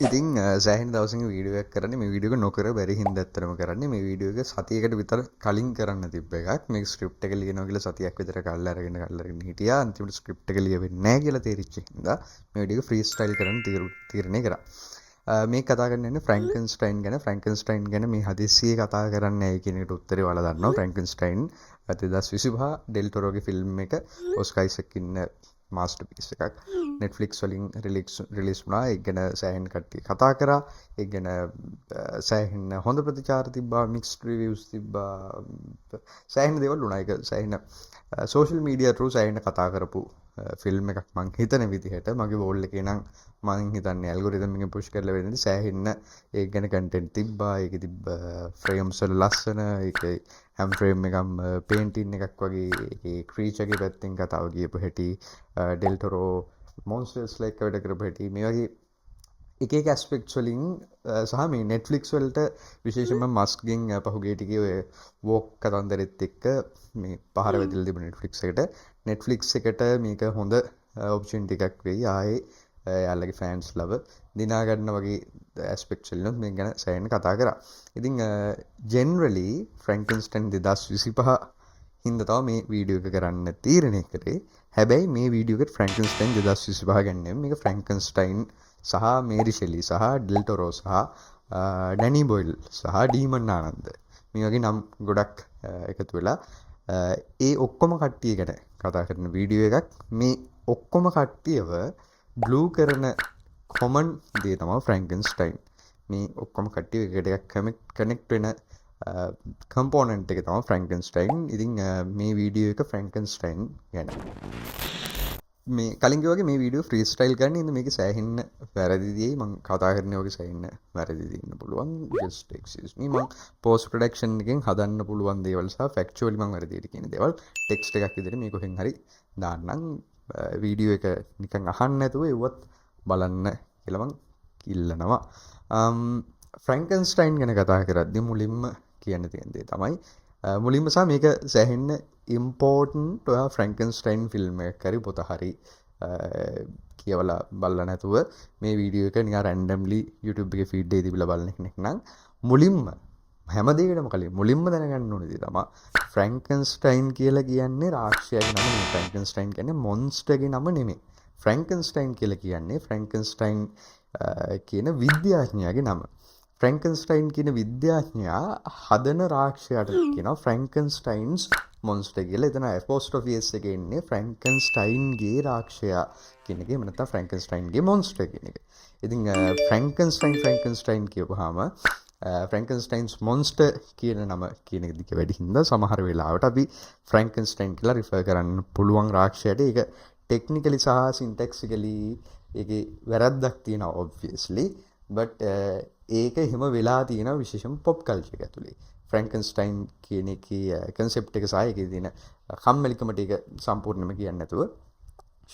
ඉතින් සෑහෙන දවසකින් වීඩියෝ එකක් කරන්නේ. මේ වීඩියෝ එක නොකර බැරි හින්දා ඇත්තටම කරන්නේ. මේ වීඩියෝ එක සතියකට විතර කලින් කරන්න තිබ්බ එකක්. මේක ස්ක්‍රිප්ට් එක ලියනවා කියලා සතියක් විතර කල් අරගෙන හිටියා. අන්තිමට ස්ක්‍රිප්ට් එක ලියවෙන්නේ නැහැ කියලා තේරිච්ච හින්දා මේ වීඩියෝ එක ෆ්‍රී ස්ටයිල් කරන්න තීරණය කරා. මේ කතා කරන්න යන්නේ ෆ්‍රැන්කන්ස්ටයින් ගැන. ෆ්‍රැන්කන්ස්ටයින් ගැන මේ හදිස්සියේ කතා කරන්නේ ඇයි කියන එකට උත්තරේ ඔයාලා දන්නවා. ෆ්‍රැන්කන්ස්ටයින් 2025 ඩෙල් ටොරෝගේ ෆිල්ම් එක, ඔස්කර් අයිසක් ඉන්න මාස්ටර්පීස් එකක්, Netflix වලින් රිලීස් රිලීස් වුණා. ඒක ගැන සෑහෙන කට්ටිය කතා කරා. ඒක ගැන සෑහෙන හොඳ ප්‍රතිචාර තිබ්බා, මික්ස්ඩ් රිවිව්ස් තිබ්බා. සෑහෙන දේවල් වුණා. ඒක සෑහෙන සෝෂල් මීඩියා ත්‍රූ සෑහෙන කතා කරපු ෆිල්ම් එකක් මං හිතන විදිහට. මගේ වෝල් එකේ නම් මං හිතන්නේ ඇල්ගොරිතම් එකෙන් පුෂ් කරලා වෙන්නේ සෑහෙන්න ඒක ගැන කන්ටෙන්ට් තිබ්බා. ඒකේ තිබ්බ ෆ්‍රේම්ස් වල ලස්සන, ඒකේ හැම ෆ්‍රේම් එකක්ම පේන්ටින් එකක් වගේ. ඒකේ ක්‍රීචර්ගේ පැත්තෙන් කතාව කියපු හැටි, ඩෙල් ටොරෝ මොන්ස්ටර්ස් ලයික් වැඩ කරපු හැටි, මේ වගේ එක එක ඇස්පෙක්ට්ස් වලින් සහ මේ Netflix වලට විශේෂයෙන්ම මස්ක්ගෙන් පහුගිය ටිකේ ඔය වෝක් කතන්දරෙත් එක්ක මේ පහර වැදිලා තිබුණ Netflix එකට. Netflix එකට මේක හොඳ ඔපචුනිටි එකක් වෙයි ආයේ එයාලගේ ෆෑන්ස් ලව දිනා ගන්න වගේ ඇස්පෙක්ට්ස් වලිනුත් මේක ගැන සෑහෙන කතා කරා. ඉතින් ජෙනරලි ෆ්‍රැන්කන්ස්ටයින් 2025 හින්දා තමයි මේ වීඩියෝ එක කරන්න තීරණය කරේ. හැබැයි මේ වීඩියෝ එකට ෆ්‍රැන්කන්ස්ටයින් 2025 ගැන නෙමෙයි. මේක ෆ්‍රැන්කන්ස්ටයින් සහ මේරි ෂෙලි සහ ඩෙල් ටොරෝ සහ ඩැනි බොයිල් සහ ඩීමන් ආනන්ද මේ වගේ නම් ගොඩක් එකතු වෙලා ඒ ඔක්කොම කට්ටිය ගැන කතා කරන වීඩියෝ එකක්. මේ ඔක්කොම කට්ටියව ග්ලූ කරන කොමන් දේ තමයි ෆ්‍රැන්කන්ස්ටයින්. මේ ඔක්කොම කට්ටිය එකට එකක් කනෙක්ට් වෙන කම්පෝනන්ට් එක තමයි ෆ්‍රැන්කන්ස්ටයින්. ඉතින් මේ වීඩියෝ එක ෆ්‍රැන්කන්ස්ටයින් ගැන. මේ කලින් කිව්වා වගේ මේ වීඩියෝ ෆ්‍රී ස්ටයිල් කරන්න ඉතින් මේකේ සෑහෙන්න වැරදි තියෙයි. මං කතා කරන වගේ සෑහෙන්න වැරදි තියෙන්න පුළුවන්. Just excuse me. මං පෝස්ට් ප්‍රොඩක්ෂන් එකෙන් හදන්න පුළුවන් දේවල් සහ ෆැක්චුවලි මං වැරදියට කියන දේවල් ටෙක්ස්ට් එකක් විදිහට මේ කොහෙන් හරි දාන්නම්. වීඩියෝ එක නිකන් අහන්න නැතුව එව්වත් බලන්න කියලා මං ඉල්ලනවා. ෆ්‍රැන්කන්ස්ටයින් ගැන කතා කරද්දි මුලින්ම කියන්න තියෙන දේ තමයි, මුලින්ම සහ මේක සෑහෙන්න ඉම්පෝටන්ට්, ඔයා ෆ්‍රැන්කන්ස්ටයින් ෆිල්ම් එකක් හරි පොත හරි කියවලා බලලා නැතුව මේ වීඩියෝ එක නිකන් රැන්ඩම්ලි YouTube එකේ ෆීඩ් එකේ තිබිලා බලන කෙනෙක් නම්, මුලින්ම හැම දෙයකටම කලින් මුලින්ම දැනගන්න ඕනේ දේ තමයි ෆ්‍රැන්කන්ස්ටයින් කියලා කියන්නේ රාක්ෂයාගේ නම නෙමෙයි. ෆ්‍රැන්කන්ස්ටයින් කියන්නේ මොන්ස්ටර්ගේ නම නෙමෙයි. ෆ්‍රැන්කන්ස්ටයින් කියලා කියන්නේ ෆ්‍රැන්කන්ස්ටයින් කියන විද්‍යාඥයාගේ නම. ෆ්‍රැන්කන්ස්ටයින් කියන විද්‍යාඥයා හදන රාක්ෂයාට කියනවා ෆ්‍රැන්කන්ස්ටයින්ස් මොන්ස්ටර් කියලා. එතන ඇපෝස්ට්‍රොෆි S එක එන්නේ ෆ්‍රැන්කන්ස්ටයින්ගේ රාක්ෂයා කියන එක. එහෙම නැත්නම් ෆ්‍රැන්කන්ස්ටයින්ගේ මොන්ස්ටර් කියන එක. ඉතින් ෆ්‍රැන්කන්ස්ටයින් ෆ්‍රැන්කන්ස්ටයින් කියපුවාම ෆ්‍රැන්කන්ස්ටයින්ස් මොන්ස්ටර් කියන නම කියන එක දිග වැඩි හින්දා සමහර වෙලාවට අපි ෆ්‍රැන්කන්ස්ටයින් කියලා රිෆර් කරන්න පුළුවන් රාක්ෂයාට. ඒක ටෙක්නිකලි සහ සින්ටැක්සිකලි ඒකේ වැරද්දක් තියෙනවා ඔබ්වියස්ලි. බට් ඒක එහෙම වෙලා තියෙනවා විශේෂයෙන්ම පොප් කල්චර් එක ඇතුලේ. ෆ්‍රැන්කන්ස්ටයින් කියන එකේ කන්සෙප්ට් එක සහ ඒකේ තියෙන කම්මැලිකම ටික සම්පූර්ණයෙන්ම කියන්නේ නැතුව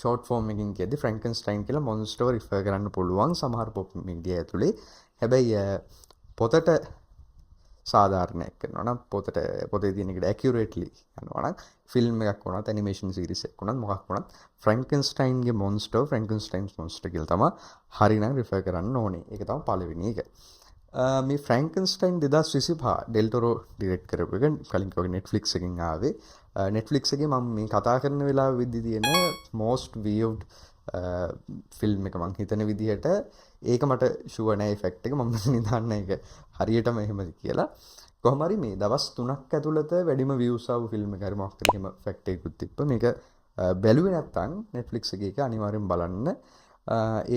ෂෝට් ෆෝම් එකකින් කියද්දි ෆ්‍රැන්කන්ස්ටයින් කියලා මොන්ස්ටර්ව රිෆර් කරන්න පුළුවන් සමහර පොප් මීඩියා ඇතුලේ. හැබැයි පොතට සාධාරණයක් කරනවා නම්, පොතට පොතේ තියෙන එකට ඇකියුරේට්ලි යනවා නම්, ෆිල්ම් එකක් වුණත් ඇනිමේෂන් සීරීස් එකක් වුණත් මොකක් වුණත් ෆ්‍රැන්කන්ස්ටයින්ගේ මොන්ස්ටර්, ෆ්‍රැන්කන්ස්ටයින්ස් මොන්ස්ටර් කියලා තමයි හරිනම් රිෆර් කරන්න ඕනේ. ඒක තමයි පළවෙනි එක. මේ ෆ්‍රැන්කන්ස්ටයින් 2025 ඩෙල් ටොරෝ ඩිරෙක්ට් කරපු එක කලින් කිව්වා වගේ Netflix එකෙන් ආවේ. Netflix එකේ මම මේ කතා කරන වෙලාවෙ වෙද්දි තියෙන most viewed film එක මං හිතන විදිහට. ඒක මට ෂුවර් නෑ ඒ ෆැක්ට් එක. මම මෙතනින් දාන්න ඒක හරියටම එහෙමද කියලා. කොහොම හරි මේ දවස් 3ක් ඇතුළත වැඩිම views ආපු ෆිල්ම් එක හරි මොකක් හරි එහෙම ෆැක්ට් එකකුත් තිබ්බ. මේක බැලුවේ නැත්තම් Netflix එකේ ඒක අනිවාර්යෙන් බලන්න.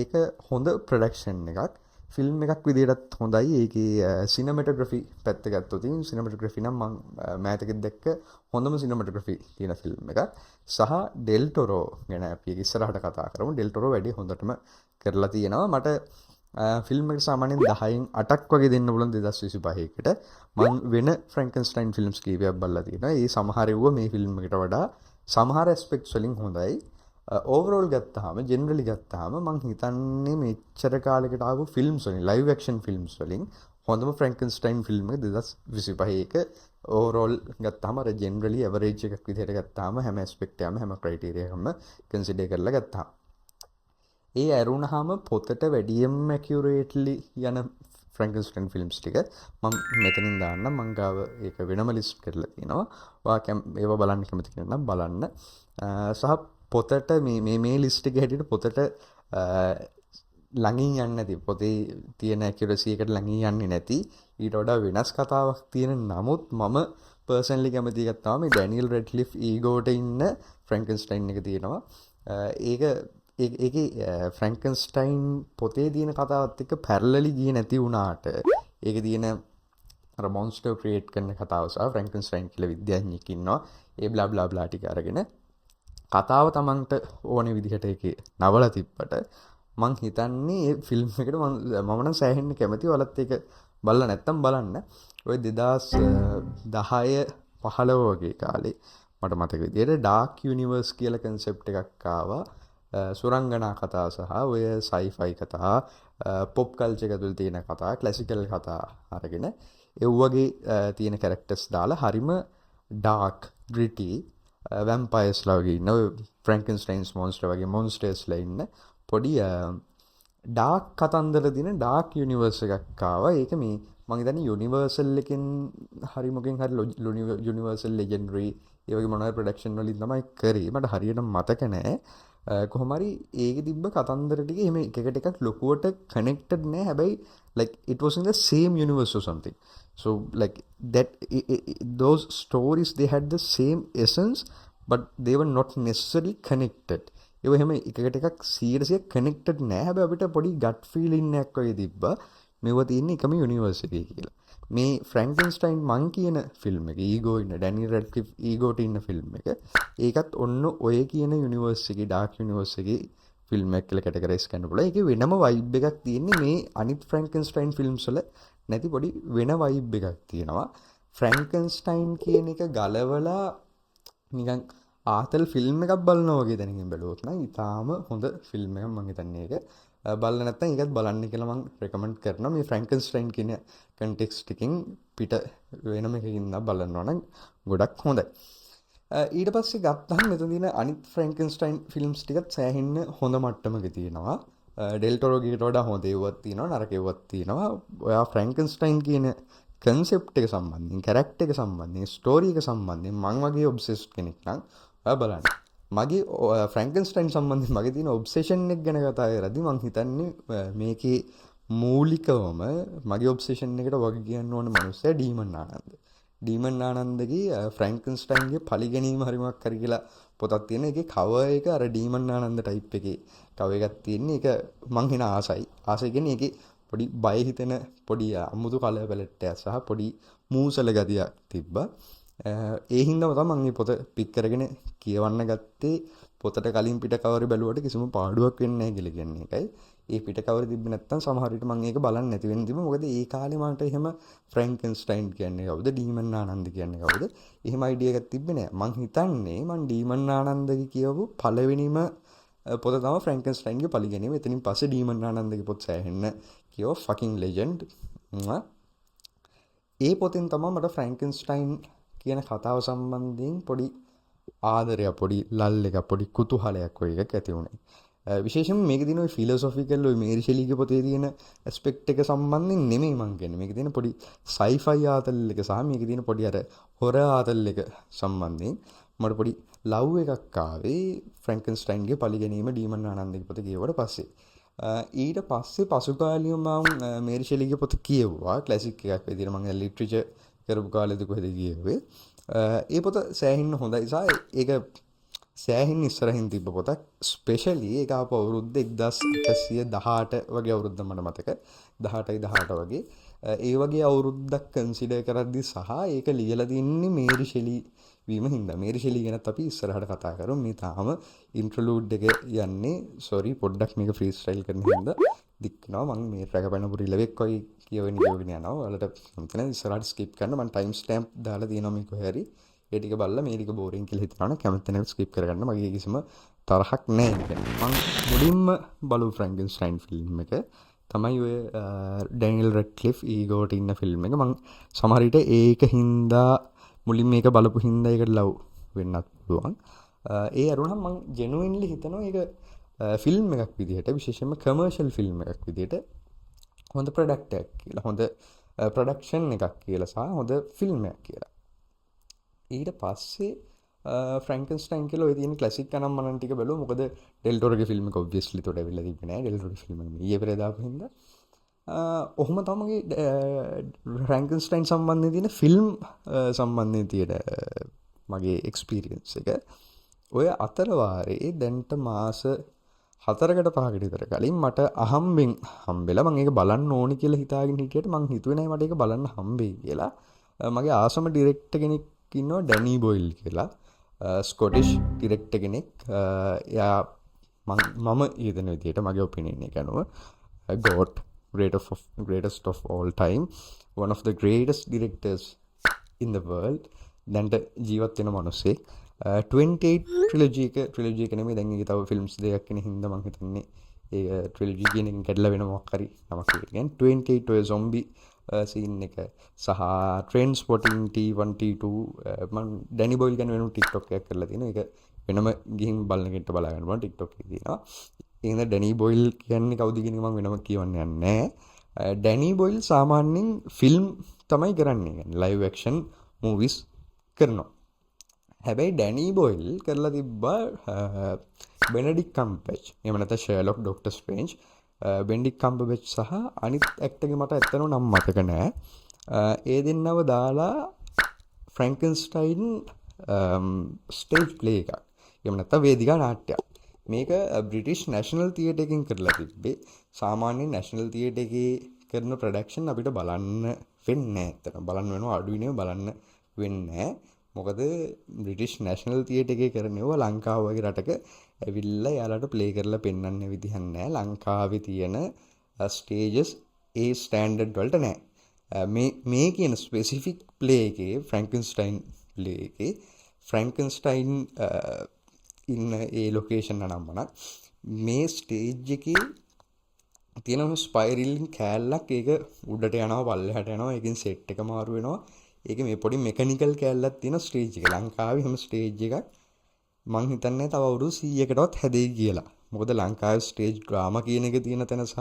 ඒක හොඳ ප්‍රොඩක්ෂන් එකක්. ෆිල්ම් එකක් විදිහටත් හොඳයි. ඒකේ සිනමැටෝග්‍රැෆි පැත්ත ගත්තොත් සිනමැටෝග්‍රැෆි නම් මං මෑතකදී දැක්ක හොඳම සිනමැටෝග්‍රැෆි තියෙන ෆිල්ම් එකක්. සහ ඩෙල් ටොරෝ ගැන අපි ඉස්සරහට කතා කරමු. ඩෙල් ටොරෝ වැඩි හොඳටම කරලා තියෙනවා. මට ෆිල්ම් එකට සාමාන්‍යයෙන් 10න් 8ක් වගේ දෙන්න පුළුවන් 2025 එකට. මං වෙන ෆ්‍රැන්කන්ස්ටයින් ෆිල්ම්ස් කීපයක් බලලා තියෙනවා. ඒ සමහර ඒවා මේ ෆිල්ම් එකට වඩා සමහර ඇස්පෙක්ට්ස් වලින් හොඳයි. ඕවරෝල් ගත්තාම, ජෙනරලි ගත්තාම මං හිතන්නේ මෙච්චර කාලෙකට ආපු ෆිල්ම්ස් වලින්, ලයිව් ඇක්ෂන් ෆිල්ම්ස් වලින් හොඳම ෆ්‍රැන්කන්ස්ටයින් ෆිල්ම් එක 2025 එක. ඕවරෝල් ගත්තාම, අර ජෙනරලි ඇවරේජ් එකක් විදිහට ගත්තාම, හැම ඇස්පෙක්ට් එකම හැම ක්‍රයිටීරියා එකම කන්සිඩර් කරලා ගත්තාම. ඒ ඇරුණාම පොතට වැඩියෙන්ම ඇකියුරේට්ලි යන ෆ්‍රැන්කන්ස්ටයින් ෆිල්ම්ස් ටික මම මෙතනින් දාන්නම්. මං ගාව ඒක වෙනම ලිස්ට් කරලා තියෙනවා. ඔයා ඒවා බලන්න කැමති කෙනෙක් නම් බලන්න. සහ පොතට මේ මේ මේ ලිස්ට් එකේ හැටියට පොතට ළඟින් යන්නේ නැති, පොතේ තියෙන ඇකියුරසි එකට ළඟින් යන්නේ නැති, ඊට වඩා වෙනස් කතාවක් තියෙන නමුත් මම පර්සනලි කැමති එකක් තමයි මේ ඩැනියල් රැඩ්ක්ලිෆ් ඊගෝට ඉන්න ෆ්‍රැන්කන්ස්ටයින් එක තියෙනවා. ඒකේ ෆ්‍රැන්කන්ස්ටයින් පොතේ තියෙන කතාවත් එක්ක පැරලලි ගියේ නැති වුණාට ඒකේ තියෙන අර මොන්ස්ටර් ක්‍රියේට් කරන කතාව සහ ෆ්‍රැන්කන්ස්ටයින් කියලා විද්‍යාඥයෙක් ඉන්නවා. ඒ බ්ලා බ්ලා බ්ලා ටික අරගෙන කතාව තමන්ට ඕනේ විදිහට ඒකේ නවලා තිබ්බට මං හිතන්නේ ඒ ෆිල්ම් එකට මම නම් සෑහෙන්න කැමතියි. ඔයාලත් ඒක බලලා නැත්තම් බලන්න. ඔය 2010 15 වගේ කාලේ මට මතක විදිහට ඩාර්ක් යුනිවර්ස් කියලා කන්සෙප්ට් එකක් ආවා. සුරංගනා කතා සහ ඔය සයිෆයි කතා, පොප් කල්චර් එක ඇතුළේ තියෙන කතා, ක්ලාසිකල් කතා අරගෙන ඒ වගේ තියෙන කැරක්ටර්ස් දාලා හරිම ඩාර්ක්, ග්‍රිටි, වැම්පයර්ස්ලා වගේ ඉන්න, ඔය ෆ්‍රැන්කන්ස්ටයින්ස් මොන්ස්ටර් වගේ මොන්ස්ටර්ස්ලා ඉන්න පොඩි ඩාර්ක් කතන්දර දින ඩාර්ක් යුනිවර්ස් එකක් ආවා. ඒක මේ මං හිතන්නේ යුනිවර්සල් එකෙන් හරි මොකෙන් හරි යුනිවර්සල් ලෙජෙන්ඩරි ඒ වගේ මොන හරි ප්‍රොඩක්ෂන් වලින් තමයි කරේ. මට හරියට මතක නෑ. කොහොම හරි ඒකේ තිබ්බ කතන්දර ටික එහෙම එකකට එකක් ලොකුවට කනෙක්ටඩ් නෑ. හැබැයි like it was in the same universe or something. So like that those stories, they had the same essence but they were not necessarily connected. ඒව එහෙම එකකට එකක් 100% කනෙක්ටඩ් නෑ. හැබැයි අපිට පොඩි ගට් ෆීලිං එකක් වගේ තිබ්බා මේවා තියෙන්නේ එකම යුනිවර්ස් එකේ කියලා. මේ ෆ්‍රැන්කන්ස්ටයින් මං කියන ෆිල්ම් එක, ඊගෝ ඉන්න ඩැනියල් රැඩ්ක්ලිෆ් ඊගෝට ඉන්න ෆිල්ම් එක, ඒකත් ඔන්න ඔය කියන යුනිවර්ස් එකේ, ඩාර්ක් යුනිවර්ස් එකේ ෆිල්ම් එකක් කියලා කැටගරයිස් කරන්න පුළුවන්. ඒකේ වෙනම වයිබ් එකක් තියෙන්නේ. මේ අනිත් ෆ්‍රැන්කන්ස්ටයින් ෆිල්ම්ස් වල නැති පොඩි වෙන වයිබ් එකක් තියෙනවා. ෆ්‍රැන්කන්ස්ටයින් කියන එක ගලවලා නිකන් ආතල් ෆිල්ම් එකක් බලනවා වගේ දැනකින් බැලුවොත් නම් ඉතාම හොඳ ෆිල්ම් එකක් මං හිතන්නේ. ඒක බලලා නැත්නම් ඒකත් බලන්න කියලා මං රෙකමන්ඩ් කරනවා. මේ ෆ්‍රැන්කන්ස්ටයින් කියන කන්ටෙක්ස්ට් එකකින් පිට වෙනම එකකින් නම් බලනවා නම් ගොඩක් හොඳයි. ඊට පස්සේ ගත්තහම මෙතන තියෙන අනිත් ෆ්‍රැන්කන්ස්ටයින් ෆිල්ම්ස් ටිකත් සෑහෙන්න හොඳ මට්ටමක තියෙනවා. ඩෙල් ටොරෝගේට වඩා හොඳ ඒවාත් තියෙනවා, නරක ඒවාත් තියෙනවා. ඔයා ෆ්‍රැන්කන්ස්ටයින් කියන කන්සෙප්ට් එක සම්බන්ධයෙන්, කැරක්ටර් එක සම්බන්ධයෙන්, ස්ටෝරි එක සම්බන්ධයෙන් මං වගේ ඔබ්සෙස්ඩ් කෙනෙක් නම් ඔයා බලන්න. මගේ ෆ්‍රැන්කන්ස්ටයින් සම්බන්ධයෙන් මගේ තියෙන ඔබ්සෙෂන් එක ගැන කතා කරද්දි මං හිතන්නේ මේකේ මූලිකවම මගේ ඔබ්සෙෂන් එකට වග කියන්න ඕන මනුස්සයා ඩීමන් ආනන්ද. ඩීමන් ආනන්දගේ ෆ්‍රැන්කන්ස්ටයින්ගේ පලිගැනීම හරි මොකක් හරි කියලා පොතක් තියෙන. ඒකේ කවර් එක අර ඩීමන් ආනන්ද ටයිප් එකේ කවර් එකක් තියෙන්නේ. ඒක මං හින ආසයි. ආසයි කියන්නේ ඒකේ පොඩි බය හිතෙන පොඩි අමුතු කලර් පැලට් එකක් සහ පොඩි මූසල ගතියක් තිබ්බා. ඒ හින්දාම තමයි මං මේ පොත පික් කරගෙන කියවන්න ගත්තේ. පොතට කලින් පිට කවරේ බැලුවට කිසිම පාඩුවක් වෙන්නේ නැහැ කියලා කියන්නේ ඒකයි. ඒ පිට කවරේ තිබ්බේ නැත්තම් සමහර විට මං ඒක බලන්නේ නැති වෙන්න තිබ්බා. මොකද ඒ කාලේ මට එහෙම ෆ්‍රැන්කන්ස්ටයින් කියන්නේ කවුද, ඩීමන් ආනන්ද කියන්නේ කවුද, එහෙම අයිඩියා එකක් තිබ්බේ නෑ. මං හිතන්නේ මං ඩීමන් ආනන්දගේ කියවපු පළවෙනිම පොත තමයි ෆ්‍රැන්කන්ස්ටයින්ගේ පලිගැනීම. එතනින් පස්සේ ඩීමන් ආනන්දගේ පොත් සෑහෙන්න කියව, ෆකින් ලෙජන්ඩ්. ඒ පොතෙන් තමයි මට ෆ්‍රැන්කන්ස්ටයින් කියන කතාව සම්බන්ධයෙන් පොඩි ආදරයක්, පොඩි ලල් එකක්, පොඩි කුතුහලයක් වගේ එකක් ඇති වුණේ. විශේෂයෙන්ම මේකේ තියෙන ඔය ෆිලොසොෆිකල් ඔය මේරි ෂෙලිගේ පොතේ තියෙන ඇස්පෙක්ට් එක සම්බන්ධයෙන් නෙමෙයි මං කියන්නේ. මේකේ තියෙන පොඩි සයිෆයි ආතල් එක සහ මේකේ තියෙන පොඩි අර හොරර් ආතල් එක සම්බන්ධයෙන් මට පොඩි ලව් එකක් ආවේ ෆ්‍රැන්කන්ස්ටයින්ගේ පලිගැනීම ඩීමන් ආනන්දගේ පොත කියුවට පස්සේ. ඊට පස්සේ පසුකාලීනව මං මේරි ෂෙලිගේ පොත කියවුවා. ක්ලාසික් එකක් විදිහට මං ලිටරචර් කරපු කාලෙදි කොහෙද කියුවේ. ඒ පොත සෑහෙන්න හොඳයි සහ ඒක සෑහෙන්න ඉස්සරහින් තිබ්බ පොතක්. ස්පෙෂලි ඒක ආපු අවුරුද්ද 1818 වගේ අවුරුද්ද මට මතක. 18යි 18 වගේ. ඒ වගේ අවුරුද්දක් කන්සිඩර් කරද්දි සහ ඒක ලියලා තින්නේ මේරි ෂෙලි වීම හින්දා. මේරි ෂෙලි ගැනත් අපි ඉස්සරහට කතා කරමු. මේ තාම ඉන්ටර්ලූඩ් එක යන්නේ. සෝරි පොඩ්ඩක් මේක ෆ්‍රී ස්ටයිල් කරන හින්දා දික් වෙනවා. මං මේ රැක පැනපු රිලෙවෙක් වගේ කියවගෙන කියවගෙන යනවා. ඔයාලට කැමති නම් ඉස්සරහට ස්කිප් කරන්න. මං ටයිම් ස්ටෑම්ප් දාලා තියෙනවා මේ කොහේ හරි. ඒ ටික බලලා මේ ටික බෝරින් කියලා හිතනවා නම් කැමති නම් ස්කිප් කරගන්න. මගේ කිසිම තරහක් නෑ ඒක ගැන. මං මුලින්ම බලපු ෆ්‍රැන්කන්ස්ටයින් ෆිල්ම් එක තමයි ඔය ඩැනියල් රැඩ්ක්ලිෆ් ඊගෝට ඉන්න ෆිල්ම් එක. මං සමහර විට ඒක හින්දා මුලින්ම මේක බලපු හින්දා ඒකට ලව් වෙන්නත් පුළුවන්. ඒ අරුණම් මං ජෙනුයින්ලි හිතනවා ඒක ෆිල්ම් එකක් විදිහට, විශේෂයෙන්ම කමර්ෂල් ෆිල්ම් එකක් විදිහට හොඳ ප්‍රොඩක්ට් එකක් කියලා, හොඳ ප්‍රොඩක්ෂන් එකක් කියලා සහ හොඳ ෆිල්ම් එකක් කියලා. ඊට පස්සේ ෆ්‍රැන්කන්ස්ටයින් කියලා ඔය තියෙන ක්ලාසික් අනම් මනම් ටික බැලුවා. මොකද ඩෙල් ටොරෝගේ ෆිල්ම් එක ඔබ්වියස්ලි තොට ඇවිල්ලා තිබ්බේ නෑ. ඩෙල් ටොරෝගේ ෆිල්ම් එක ඊයේ පෙරේදා දාපු හින්දා ඔහොම තමයි ෆ්‍රැන්කන්ස්ටයින් සම්බන්ධයෙන් තියෙන ෆිල්ම් සම්බන්ධයෙන් තියෙන මගේ එක්ස්පීරියන්ස් එක. ඔය අතර වාරේ දැන්ට මාස 4කට 5කට විතර කලින් මට අහම්බෙන් හම්බෙලා මං ඒක බලන්න ඕනි කියලා හිතාගෙන හිටියට මං හිතුවේ නෑ මට ඒක බලන්න හම්බෙයි කියලා. මගේ ආසම ඩිරෙක්ටර් කෙනෙක් ඉන්නවා ඩැනි බොයිල් කියලා. ස්කොටිෂ් ඩිරෙක්ටර් කෙනෙක්. එයා මම හිතන විදිහට, මගේ ඔපිනියන් එක අනුව, GOAT, greatest of all time, one of the greatest directors in the world, දැන්ට ජීවත් වෙන මිනිස්සෙක්. 28 ට්‍රිලොජි එක, ට්‍රිලොජි එක නෙමෙයි, දැන් ඒකේ තව ෆිල්ම්ස් දෙකක් එන හින්දා මං හිතන්නේ ඒ ට්‍රිලොජි කියන එකෙන් කැඩලා වෙන මොකක් හරි නමක් ඒකට කියන්නේ. 28 ඔය සොම්බි සීන් එක සහ ට්‍රේන් ස්පොටිං T1 T2. මං ඩැනි බොයිල් ගැන වෙනම TikTok එකක් කරලා තියෙනවා. ඒක වෙනම ගිහින් බලන කෙනෙක්ට බලා ගන්න පුළුවන්, TikTok එකේ තියෙනවා. ඒ හින්දා ඩැනි බොයිල් කියන්නේ කවුද කියන එක මං වෙනම කියවන්න යන්නේ නෑ. ඩැනි බොයිල් සාමාන්‍යයෙන් ෆිල්ම් තමයි කරන්නේ. කියන්නේ ලයිව් ඇක්ෂන් මූවිස් කරනවා. හැබැයි ඩැනි බොයිල් කරලා තිබ්බා බෙනඩික් කම්බර්බැච්, එහෙම නැත්නම් ෂර්ලොක්, ඩොක්ටර් ස්ට්‍රේන්ජ්, බෙනඩික් කම්බර්බැච් සහ අනිත් ඇක්ටර්ගේ මට ඇත්තටම නම් මතක නෑ. ඒ දෙන්නව දාලා ෆ්‍රැන්කන්ස්ටයින් ස්ටේජ් ප්ලේ එකක්. එහෙම නැත්නම් වේදිකා නාට්‍යයක්. මේක බ්‍රිටිෂ් නැෂනල් තියටර් එකකින් කරලා තිබ්බේ. සාමාන්‍යයෙන් නැෂනල් තියටර් එකේ කරන ප්‍රොඩක්ෂන් අපිට බලන්න වෙන්නේ නෑ ඇත්තටම. බලන්න වෙනවා අඩුයි නෙවෙයි, බලන්න වෙන්නේ නෑ. මොකද බ්‍රිටිෂ් නැෂනල් තියටර් එකේ කරන ඒවා ලංකාව වගේ රටක ඇවිල්ලා එයාලට ප්ලේ කරලා පෙන්වන්න විදිහක් නෑ. ලංකාවේ තියෙන ස්ටේජස් ඒ ස්ටෑන්ඩඩ් වලට නෑ. මේ මේ කියන ස්පෙසිෆික් ප්ලේ එකේ, ෆ්‍රැන්කන්ස්ටයින් ප්ලේ එකේ, ෆ්‍රැන්කන්ස්ටයින් ඉන්න ඒ ලොකේෂන් අනම්මනක් මේ ස්ටේජ් එකේ තියෙන ස්පයිරල් කෑල්ලක්, ඒක උඩට යනවා, පල්ලෙහාට යනවා, ඒකෙන් සෙට් එක මාරු වෙනවා. ඒක මේ පොඩි මෙකැනිකල් කෑල්ලක් තියෙන ස්ටේජ් එක. ලංකාවේ එහෙම ස්ටේජ් එකක් මං හිතන්නේ තව අවුරුදු 100කටවත් හැදෙයි කියලා. මොකද ලංකාවේ ස්ටේජ් ඩ්‍රාමා කියන එක තියෙන තැන සහ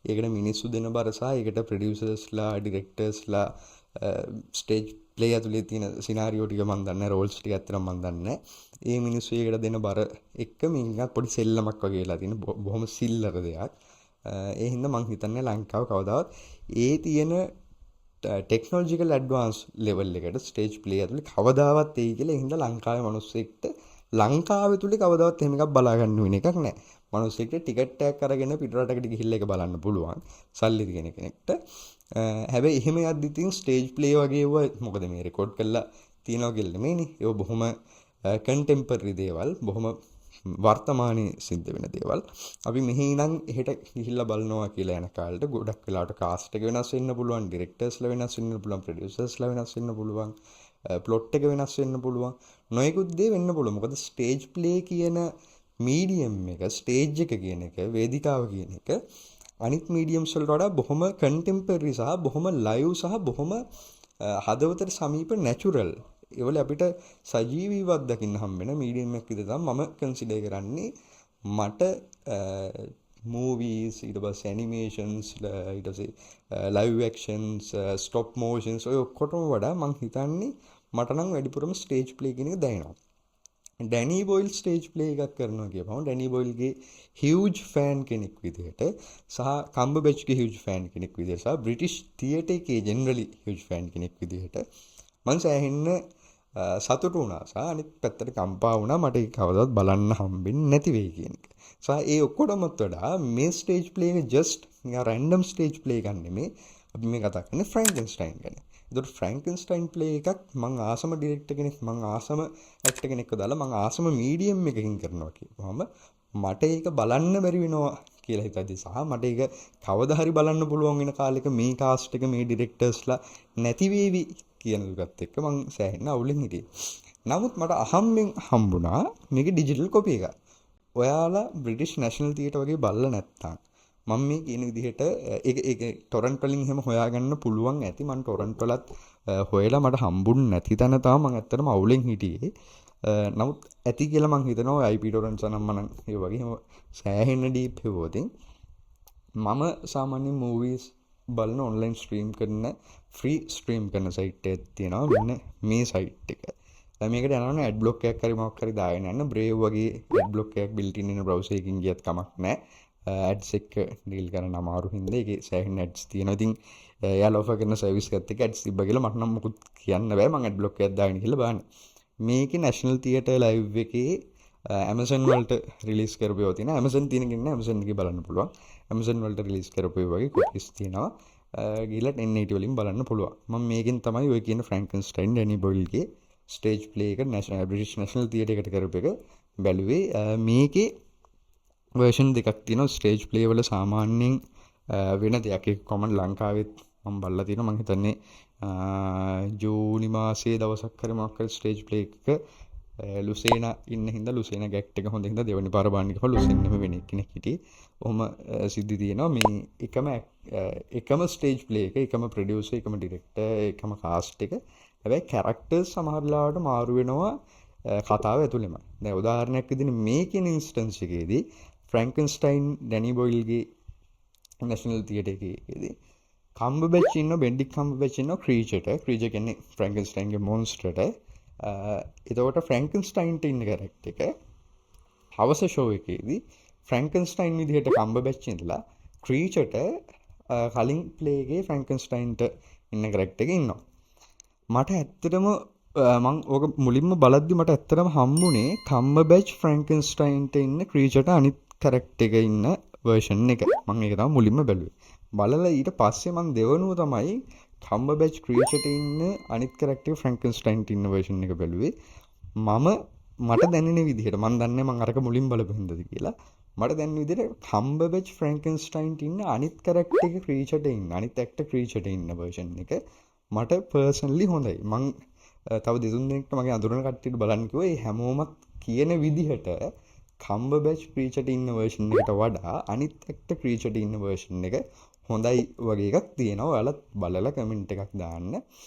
ඒකට මිනිස්සු දෙන බර සහ ඒකට ප්‍රොඩියුසර්ස්ලා, ඩිරෙක්ටර්ස්ලා, ස්ටේජ් ප්ලේ ඇතුලේ තියෙන සිනාරියෝ ටික මං දන්නේ නැහැ, රෝල්ස් ටික ඇත්තටම මං දන්නේ නැහැ. ඒ මිනිස්සු ඒකට දෙන බර එක්ක මේ නිකන් පොඩි සෙල්ලමක් වගේ වෙලා තියෙන බොහොම සිල්ලර දෙයක්. ඒ හින්දා මං හිතන්නේ ලංකාව කවදාවත් ඒ තියෙන ටෙක්නොලොජිකල් ඇඩ්වාන්ස් ලෙවල් එකට ස්ටේජ් ප්ලේ ඇතුලේ කවදාවත් එයි කියලා. ඒ හින්දා ලංකාවේ මිනිස්සෙක්ට ලංකාවේ තුලේ කවදාවත් එහෙම එකක් බලා ගන්න වෙන එකක් නෑ. මිනිස්සෙක්ට ටිකට් එකක් අරගෙන පිට රටකට ගිහිල්ලා ඒක බලන්න පුළුවන් සල්ලි තියෙන කෙනෙක්ට. හැබැයි එහෙම යද්දි ඉතින් ස්ටේජ් ප්ලේ වගේ ඒවා මොකද මේ රෙකෝඩ් කරලා තියනවා කියලා නෙමෙයිනේ. ඒවා බොහොම කන්ටෙම්පරරි දේවල්, බොහොම වර්තමානයේ සිද්ධ වෙන දේවල්. අපි මෙහි ඉඳන් එහෙට ගිහිල්ලා බලනවා කියලා යන කාලෙට ගොඩක් වෙලාවට කාස්ට් එක වෙනස් වෙන්න පුළුවන්, ඩිරෙක්ටර්ස්ලා වෙනස් වෙන්න පුළුවන්, ප්‍රොඩියුසර්ස්ලා වෙනස් වෙන්න පුළුවන්, ප්ලොට් එක වෙනස් වෙන්න පුළුවන්. නොයෙකුත් දේ වෙන්න පුළුවන්. මොකද ස්ටේජ් ප්ලේ කියන මීඩියම් එක, ස්ටේජ් එක කියන එක, වේදිකාව කියන එක අනිත් මීඩියම්ස් වලට වඩා බොහොම කන්ටෙම්පරරි සහ බොහොම ලයිව් සහ බොහොම හදවතට සමීප නැචරල්, ඒවල අපිට සජීවීව අත්දකින්න හම්බෙන මීඩියම් එකක් විදිහට තමයි මම කන්සිඩර් කරන්නේ. මට මූවීස්, ඊට පස්සේ ඇනිමේෂන්ස්, ඊට පස්සේ ලයිව් ඇක්ෂන්ස්, ස්ටොප් මෝෂන්ස්, ඔය ඔක්කොටම වඩා මං හිතන්නේ මට නම් වැඩිපුරම ස්ටේජ් ප්ලේ කියන එක දැනෙනවා. ඩැනි බොයිල් ස්ටේජ් ප්ලේ එකක් කරනවා කියපුවම ඩැනි බොයිල්ගේ හියුජ් ෆෑන් කෙනෙක් විදිහට සහ කම්බර්බැච්ගේ හියුජ් ෆෑන් කෙනෙක් විදිහට සහ බ්‍රිටිෂ් තියටර් එකේ ජෙනරලි හියුජ් ෆෑන් කෙනෙක් විදිහට මං සෑහෙන්න සතුටු වුණා සහ අනිත් පැත්තට කම්පා වුණා මට ඒක කවදාවත් බලන්න හම්බෙන්නේ නැති වෙයි කියන එක. සහ ඒ ඔක්කොටමත් වඩා මේ ස්ටේජ් ප්ලේ එක ජස්ට් නිකන් රැන්ඩම් ස්ටේජ් ප්ලේ එකක් නෙමෙයි. අපි මේ කතා කරන්නේ ෆ්‍රැන්කන්ස්ටයින් ගැන. ඒතකොට ෆ්‍රැන්කන්ස්ටයින් ප්ලේ එකක් මං ආසම ඩිරෙක්ටර් කෙනෙක්, මං ආසම ඇක්ටර් කෙනෙක්ව දාලා, මං ආසම මීඩියම් එකකින් කරනවා කියපුවම මට ඒක බලන්න බැරි වෙනවා කියලා හිතද්දි සහ මට ඒක කවදා හරි බලන්න පුළුවන් වෙන කාලෙක මේ කාස්ට් එක, මේ ඩිරෙක්ටර්ස්ලා නැති වේවි කියන දුකත් එක්ක මං සෑහෙන අවුලෙන් හිටියේ. නමුත් මට අහම්බෙන් හම්බුණා මේකේ ඩිජිටල් කොපි එකක්. ඔයාලා බ්‍රිටිෂ් නැෂනල් තියටර් වගේ බලලා නැත්තම් මම මේ කියන විදිහට ඒක ඒක ටොරන්ට් වලින් එහෙම හොයාගන්න පුළුවන් ඇති. මං ටොරන්ට් වලත් හොයලා මට හම්බුන්නේ නැති තැන තමයි මං ඇත්තටම අවුලෙන් හිටියේ. නමුත් ඇති කියලා මං හිතනවා ඔය IP torrents නම් මනම් ඒ වගේ එහෙම සෑහෙන්න ඩීප් හෙව්වොත්. මම සාමාන්‍යයෙන් මූවීස් බලන ඔන්ලයින් ස්ට්‍රීම් කරන, ෆ්‍රී ස්ට්‍රීම් කරන සයිට් එකක් තියෙනවා, මෙන්න මේ සයිට් එක. දැන් මේකට යනවා නම් ඇඩ් බ්ලොක් එකක් හරි මොකක් හරි දාගෙන යන්න. බ්‍රේව් වගේ ඇඩ් බ්ලොක් එකක් බිල්ට් ඉන් වෙන බ්‍රවුසර් එකකින් ගියත් කමක් නැහැ. ඇඩ්ස් එක්ක ඩීල් කරන්න අමාරු හින්දා ඒකේ සෑහෙන ඇඩ්ස් තියෙනවා. ඉතින් එයාලා ඔෆර් කරන සර්විස් එකත් එක්ක ඇඩ්ස් තිබ්බා කියලා මට නම් මොකුත් කියන්න බෑ. මං ඇඩ් බ්ලොක් එකක් දාගෙන ගිහලා බලන්න. මේකේ නැෂනල් තියටර් ලයිව් එකේ Amazon වලට රිලීස් කරපු ඒවා තියෙනවා. Amazon තියෙන කෙනා Amazon එකේ බලන්න පුළුවන්. Amazon වලට රිලීස් කරපු ඒවා වගේ කොපිස් තියෙනවා. ගිහලා 1080 වලින් බලන්න පුළුවන්. මම මේකෙන් තමයි ඔය කියන ෆ්‍රැන්කන්ස්ටයින් ඩැනි බොයිල්ගේ ස්ටේජ් ප්ලේ එක බ්‍රිටිෂ් නැෂනල් තියටර් එකට කරපු එක බැලුවේ. මේකේ වර්ෂන් දෙකක් තියෙනවා. ස්ටේජ් ප්ලේ වල සාමාන්‍යයෙන් වෙන දෙයක්. ඒක කොමන් ලංකාවෙත් මම බලලා තියෙනවා. මං හිතන්නේ ජූනි මාසයේ දවසක් හරි මොකක් හරි ස්ටේජ් ප්ලේ එකක ලුසේනා ඉන්න හින්දා, ලුසේනා ගැක්ට් එක හොඳ හින්දා දෙවෙනි පාර බලන්න ගිහම ලුසේන් නෙමෙයි වෙන එක්කෙනෙක් හිටියේ. ඔහොම සිද්ධි තියෙනවා. මේ එකම එකම ස්ටේජ් ප්ලේ එක, එකම ප්‍රොඩියුසර්, එකම ඩිරෙක්ටර්, එකම කාස්ට් එක. හැබැයි කැරක්ටර්ස් සමහර වෙලාවට මාරු වෙනවා කතාව ඇතුළෙම. දැන් උදාහරණයක් විදිහට මේ කියන ඉන්ස්ටන්ස් එකේදී ෆ්‍රැන්කන්ස්ටයින් ඩැනි බොයිල්ගේ නැෂනල් තියටර් එකේදී කම්බර්බැච් ඉන්නවා, බෙනඩික්ට් කම්බර්බැච් ඉන්නවා ක්‍රීචර්ට. ක්‍රීචර් කියන්නේ ෆ්‍රැන්කන්ස්ටයින්ගේ මොන්ස්ටර්ට. එතකොට ෆ්‍රැන්කන්ස්ටයින්ට ඉන්න කැරක්ටර් එක හවස ෂෝ එකේදී ෆ්‍රැන්කන්ස්ටයින් විදිහට කම්බර්බැච් ඉඳලා ක්‍රීචර්ට කලින් ප්ලේ එකේ ෆ්‍රැන්කන්ස්ටයින්ට ඉන්න කැරක්ටර් එක ඉන්නවා. මට ඇත්තටම මං ඕක මුලින්ම බලද්දි මට ඇත්තටම හම්බුනේ කම්බර්බැච් ෆ්‍රැන්කන්ස්ටයින්ට ඉන්න ක්‍රීචර්ට අනිත් කැරක්ටර් එක ඉන්න වර්ෂන් එක. මං ඒක තමයි මුලින්ම බැලුවේ. බලලා ඊට පස්සේ මං දෙවනුව තමයි කම්බර්බැච් ක්‍රීචර්ට ඉන්න අනිත් කැරක්ටර් එක ෆ්‍රැන්කන්ස්ටයින්ට ඉන්න වර්ෂන් එක බැලුවේ. මට දැනෙන විදිහට, මං දන්නේ මං අරක මුලින් බලපු හින්දාද කියලා, මට දැනෙන විදිහට කම්බර්බැච් ෆ්‍රැන්කන්ස්ටයින්ට ඉන්න අනිත් කැරක්ටර් එක ක්‍රීචර්ට ඉන්න අනිත් ඇක්ටර් ක්‍රීචර්ට ඉන්න වර්ෂන් එක මට පර්සනලි හොඳයි. මං තව දෙතුන් දෙනෙක්ට මගේ අඳුරන කට්ටියට බලන්න කිව්වා. ඒ හැමෝමත් කියන විදිහට කම්බර්බැච් ක්‍රීචර්ට ඉන්න වර්ෂන් එකට වඩා අනිත් ඇක්ටර් ක්‍රීචර්ට ඉන්න වර්ෂන් එක හොඳයි වගේ එකක් තියෙනවා. ඔයාලත් බලලා කමෙන්ට් එකක් දාන්න.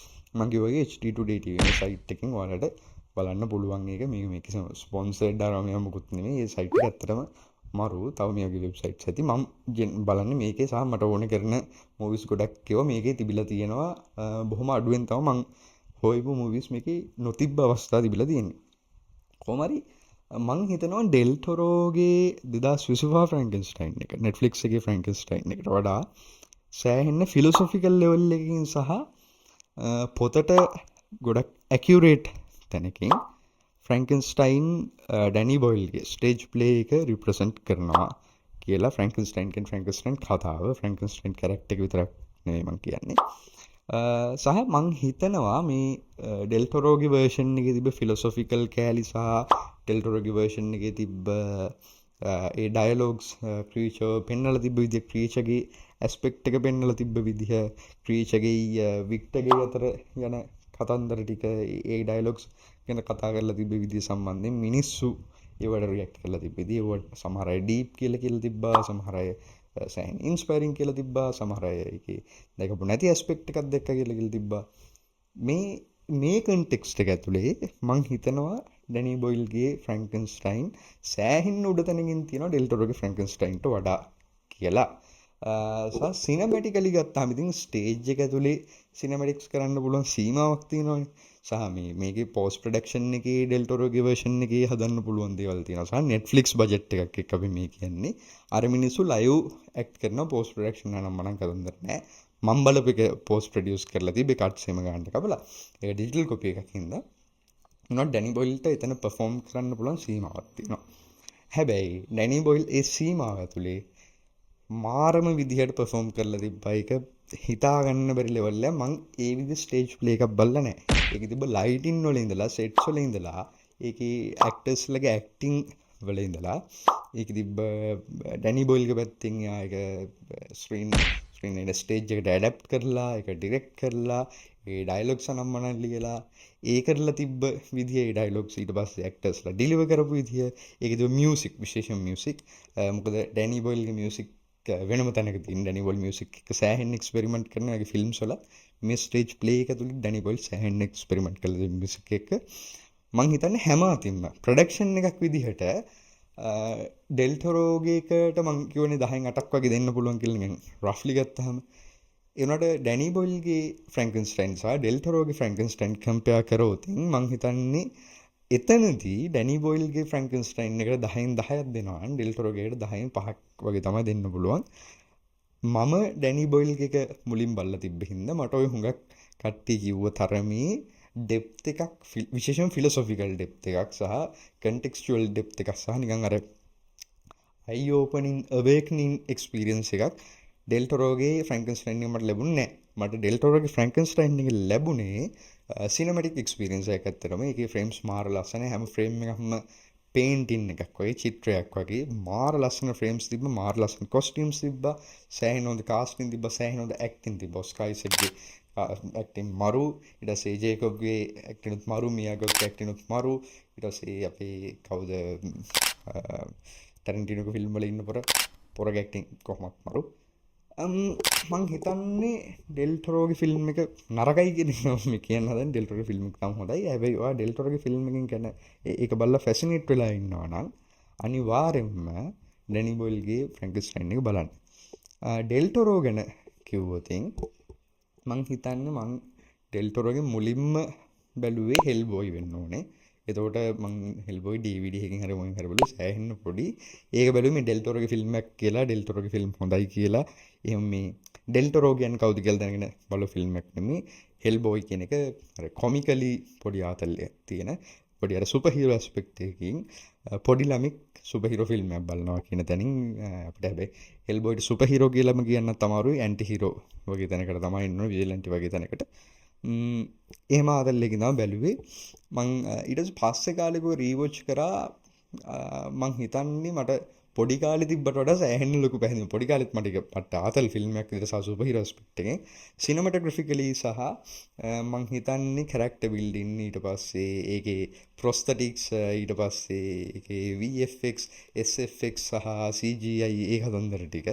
මං කිව්වා වගේ HD Today TV මේ සයිට් එකෙන් ඔයාලට බලන්න පුළුවන් එක. මේක මේ කිසිම ස්පොන්සර්ඩ් අරම මේවා මොකුත් නෙමෙයි. මේ සයිට් එක ඇත්තටම මරු. තව මේ වගේ වෙබ්සයිට්ස් ඇති. මං බලන්නේ මේකේ සහ මට ඕන කරන මූවිස් ගොඩක් ඒවා මේකේ තිබිලා තියෙනවා. බොහොම අඩුවෙන් තමයි මං හොයපු මූවිස් මේකේ නොතිබ්බ අවස්ථා තිබිලා තියෙන්නේ. කොහොම හරි මං හිතනවා ඩෙල් ටොරෝගේ 2025 ෆ්‍රැන්කන්ස්ටයින් එක Netflix එකේ ෆ්‍රැන්කන්ස්ටයින් එකට වඩා සෑහෙන්න ෆිලොසොෆිකල් ලෙවල් එකකින් සහ පොතට ගොඩක් ඇකියුරේට් තැනකින් ෆ්‍රැන්කන්ස්ටයින් ඩැනි බොයිල්ගේ ස්ටේජ් ප්ලේ එක රිප්‍රසන්ට් කරනවා කියලා. ෆ්‍රැන්කන්ස්ටයින් කියන්නේ ෆ්‍රැන්කන්ස්ටයින් කතාව, ෆ්‍රැන්කන්ස්ටයින් කැරක්ටර් එක විතරක් නෙවෙයි මං කියන්නේ. සහ මං හිතනවා මේ ඩෙල් ටොරෝගේ වර්ෂන් එකේ තිබ්බ ෆිලොසොෆිකල් කෑලි සහ ඩෙල් ටොරෝගේ වර්ෂන් එකේ තිබ්බ ඒ ඩයලොග්ස්, ක්‍රීචර් පෙන්වලා තිබ්බ විදිය, ක්‍රීචර්ගේ ඇස්පෙක්ට් එක පෙන්වලා තිබ්බ විදිහ, ක්‍රීචර්ගේ වික්ටර්ගේ අතර යන කතන්දර ටික, ඒ ඩයලොග්ස් ගැන කතා කරලා තිබ්බ විදිය සම්බන්ධයෙන් මිනිස්සු ඒවට රියැක්ට් කරලා තිබ්බ විදිය, ඒවට සමහර අය ඩීප් කියලා කියලා තිබ්බා, සමහර අය සෑහෙන ඉන්ස්පයරින් කියලා තිබ්බා, සමහර අය ඒකේ දැකපු නැති ඇස්පෙක්ට් එකක් දැක්කා කියලා කියලා තිබ්බා. මේ මේ කන්ටෙක්ස්ට් එක ඇතුලේ මං හිතනවා ඩැනි බොයිල්ගේ ෆ්‍රැන්කන්ස්ටයින් සෑහෙන්න උඩ තැනකින් තියෙනවා ඩෙල් ටොරෝගේ ෆ්‍රැන්කන්ස්ටයින්ට වඩා කියලා. සහ සිනමැටිකලි ගත්තාම ඉතින් ස්ටේජ් එක ඇතුලේ සිනමැටික්ස් කරන්න පුළුවන් සීමාවක් තියෙනවානේ. සහ මේකේ පෝස්ට් ප්‍රොඩක්ෂන් එකේ ඩෙල් ටොරෝගේ වර්ෂන් එකේ හදන්න පුළුවන් දේවල් තියෙනවා. සහ Netflix budget එකක් එක්ක අපි මේ කියන්නේ. අර මිනිස්සු ලයිව් ඇක්ට් කරනවා. පෝස්ට් ප්‍රොඩක්ෂන් නම් මනම් කතන්දර නෑ. මං බලපු එක පෝස්ට් ප්‍රොඩියුස් කරලා තිබ්බේ කට්ස් එහෙම ගන්නට කපලා. ඒක ඩිජිටල් කොපි එකක් හින්දා. උනත් ඩැනි බොයිල්ට එතන පර්ෆෝම් කරන්න පුළුවන් සීමාවක් තියෙනවා. හැබැයි ඩැනි බොයිල් ඒ සීමාව ඇතුලේ මාරම විදිහට පර්ෆෝම් කරලා තිබ්බා. ඒක හිතා ගන්න බැරි ලෙවල් එක. මං ඒ විදිහ ස්ටේජ් ප්ලේ එකක් බලලා නෑ. ඒකේ තිබ්බ ලයිටින් වල ඉඳලා, සෙට්ස් වල ඉඳලා, ඒකේ ඇක්ටර්ස්ලගේ ඇක්ටිං වල ඉඳලා, ඒකේ තිබ්බ ඩැනි බොයිල්ගේ පැත්තෙන් එයා ඒක ස්ක්‍රීන් ස්ක්‍රීන් එකට ස්ටේජ් එකට ඇඩැප්ට් කරලා, ඒක ඩිරෙක්ට් කරලා, ඒ ඩයලොග්ස් අනම්මනම් ලියලා ඒ කරලා තිබ්බ විදිය, ඒ ඩයලොග්ස් ඊට පස්සේ ඇක්ටර්ස්ලා ඩිලිවර් කරපු විදිය, ඒකේ තිබ්බ මියුසික්, විශේෂයෙන් මියුසික්. මොකද ඩැනි බොයිල්ගේ මියුසික් වෙනම තැනක තියෙන. ඩැනි බොයිල් මියුසික් එක සෑහෙන එක්ස්පෙරිමන්ට් කරන එයාගේ ෆිල්ම්ස් වල. මේ ස්ටේජ් ප්ලේ එක ඇතුළේ ඩැනි බොයිල් සෑහෙන එක්ස්පෙරිමන්ට් කරලා තියෙන මියුසික් එක. මං හිතන්නේ හැම අතින්ම ප්‍රොඩක්ෂන් එකක් විදිහට ඩෙල් ටොරෝගේ එකට මං කියවනේ 10න් 8ක් වගේ දෙන්න පුළුවන් කියලා නිකන් රෆ්ලි ගත්තාම. ඒ වුණාට ඩැනි බොයිල්ගේ ෆ්‍රැන්කන්ස්ටයින් සහ ඩෙල් ටොරෝගේ ෆ්‍රැන්කන්ස්ටයින් කම්පෙයාර් කරොත් මං හිතන්නේ එතනදී ඩැනි බොයිල්ගේ ෆ්‍රැන්කන්ස්ටයින් එකට 10න් 10ක් දෙනවා නම් ඩෙල් ටොරෝගේ එකට 10න් 5ක් වගේ තමයි දෙන්න පුළුවන්. මම ඩැනි බොයිල්ගේ එක මුලින් බලලා තිබ්බ හින්දා මට ඔය හුඟක් කට්ටිය කිව්ව තරමේ ඩෙප්ත් එකක්, විශේෂයෙන් ෆිලොසොෆිකල් ඩෙප්ත් එකක් සහ කන්ටෙක්ස්චුවල් ඩෙප්ත් එකක් සහ නිකන් අර අයි ඕපනින් අවේකනින් එක්ස්පීරියන්ස් එකක් ඩෙල් ටොරෝගේ ෆ්‍රැන්කන්ස්ටයින් එක මට ලැබුණේ නෑ. මට ඩෙල් ටොරෝගේ ෆ්‍රැන්කන්ස්ටයින් එක ලැබුණේ සිනමැටික් එක්ස්පීරියන්ස් එකක් ඇත්තටම. ඒකේ ෆ්‍රේම්ස් මාර ලස්සනයි. හැම ෆ්‍රේම් එකක්ම පේන්ටින් එකක් වගේ, චිත්‍රයක් වගේ. මාර ලස්සන ෆ්‍රේම්ස් තිබ්බ, මාර ලස්සන කොස්ටියම්ස් තිබ්බා, සෑහෙන හොඳ කාස්ටිං තිබ්බා, සෑහෙන හොඳ ඇක්ටිං තිබ්බා. ඔස්කා අයිසක්ගේ ඇක්ටිං මරු, ඊට පස්සේ ජේකොබ්ගේ ඇක්ටිනුත් මරු, මියා ගොත්ගේ ඇක්ටිනුත් මරු. ඊට පස්සේ අපේ කවුද ටැරන්ටිනෝගේ ෆිල්ම් වල ඉන්න පොරගේ ඇක්ටිං කොහොමත් මරු. මං හිතන්නේ ඩෙල් ටොරෝගේ ෆිල්ම් එක නරකයි කියන එක මම මේ කියන්න හදන්නේ. ඩෙල් ටොරෝගේ ෆිල්ම් එක නම් හොඳයි. හැබැයි ඔයා ඩෙල් ටොරෝගේ ෆිල්ම් එකෙන් ගැන ඒක බලලා ෆැසිනේට් වෙලා ඉන්නවා නම් අනිවාර්යෙන්ම ඩැනි බොයිල්ගේ ෆ්‍රැන්කන්ස්ටයින් එක බලන්න. ඩෙල් ටොරෝ ගැන කිව්වොත් මං හිතන්නේ මං ඩෙල් ටොරෝගේ මුලින්ම බැලුවේ හෙල් බොයි වෙන්න ඕනේ. එතකොට මං හෙල් බොයි DVD එකකින් හරි මොකෙන් හරි බැලුවේ, සෑහෙන්න පොඩි. ඒක බැලුවේ මේ ඩෙල් ටොරෝගේ ෆිල්ම් එකක් කියලා, ඩෙල් ටොරෝගේ ෆිල්ම් හොඳයි කියලා. එහෙම මේ ඩෙල් ටොරෝ කියන්නේ කවුද කියලා දැනගෙන බලු ෆිල්ම් එකක් නෙමෙයි. හෙල් බොයි කියන එක අර කොමිකලි පොඩි ආතල් එකක් තියෙන පොඩි අර සුපර් හීරෝ ඇස්පෙක්ට් එකකින් පොඩි ළමෙක් සුපර් හීරෝ ෆිල්ම් එකක් බලනවා කියන තැනින් අපිට හැබැයි හෙල් බොයිට සුපර් හීරෝ කියලාම කියන්නත් අමාරුයි. ඇන්ටි හීරෝ වගේ තැනකට තමයි ඉන්නේ, විජිලැන්ටි වගේ තැනකට. එහෙම ආතල් එකකින් තමයි බැලුවේ. මං ඊට පස්සේ කාලෙක රීවොච් කරා. මං හිතන්නේ මට පොඩි කාලේ තිබ්බට වඩා සෑහෙන්න ලොකු පැහැදිලි. පොඩි කාලෙත් මට ඒක පට්ට ආතල් ෆිල්ම් එකක් විදිහට සහ සුපර් හීරෝ ඇස්පෙක්ට් එකෙන් සිනමැටෝග්‍රැෆිකලි සහ මං හිතන්නේ කැරක්ටර් බිල්ඩින්, ඊට පස්සේ ඒකේ ප්‍රොස්තටික්ස්, ඊට පස්සේ ඒකේ VFX, SFX සහ CGI ඒ කතන්දර ටික,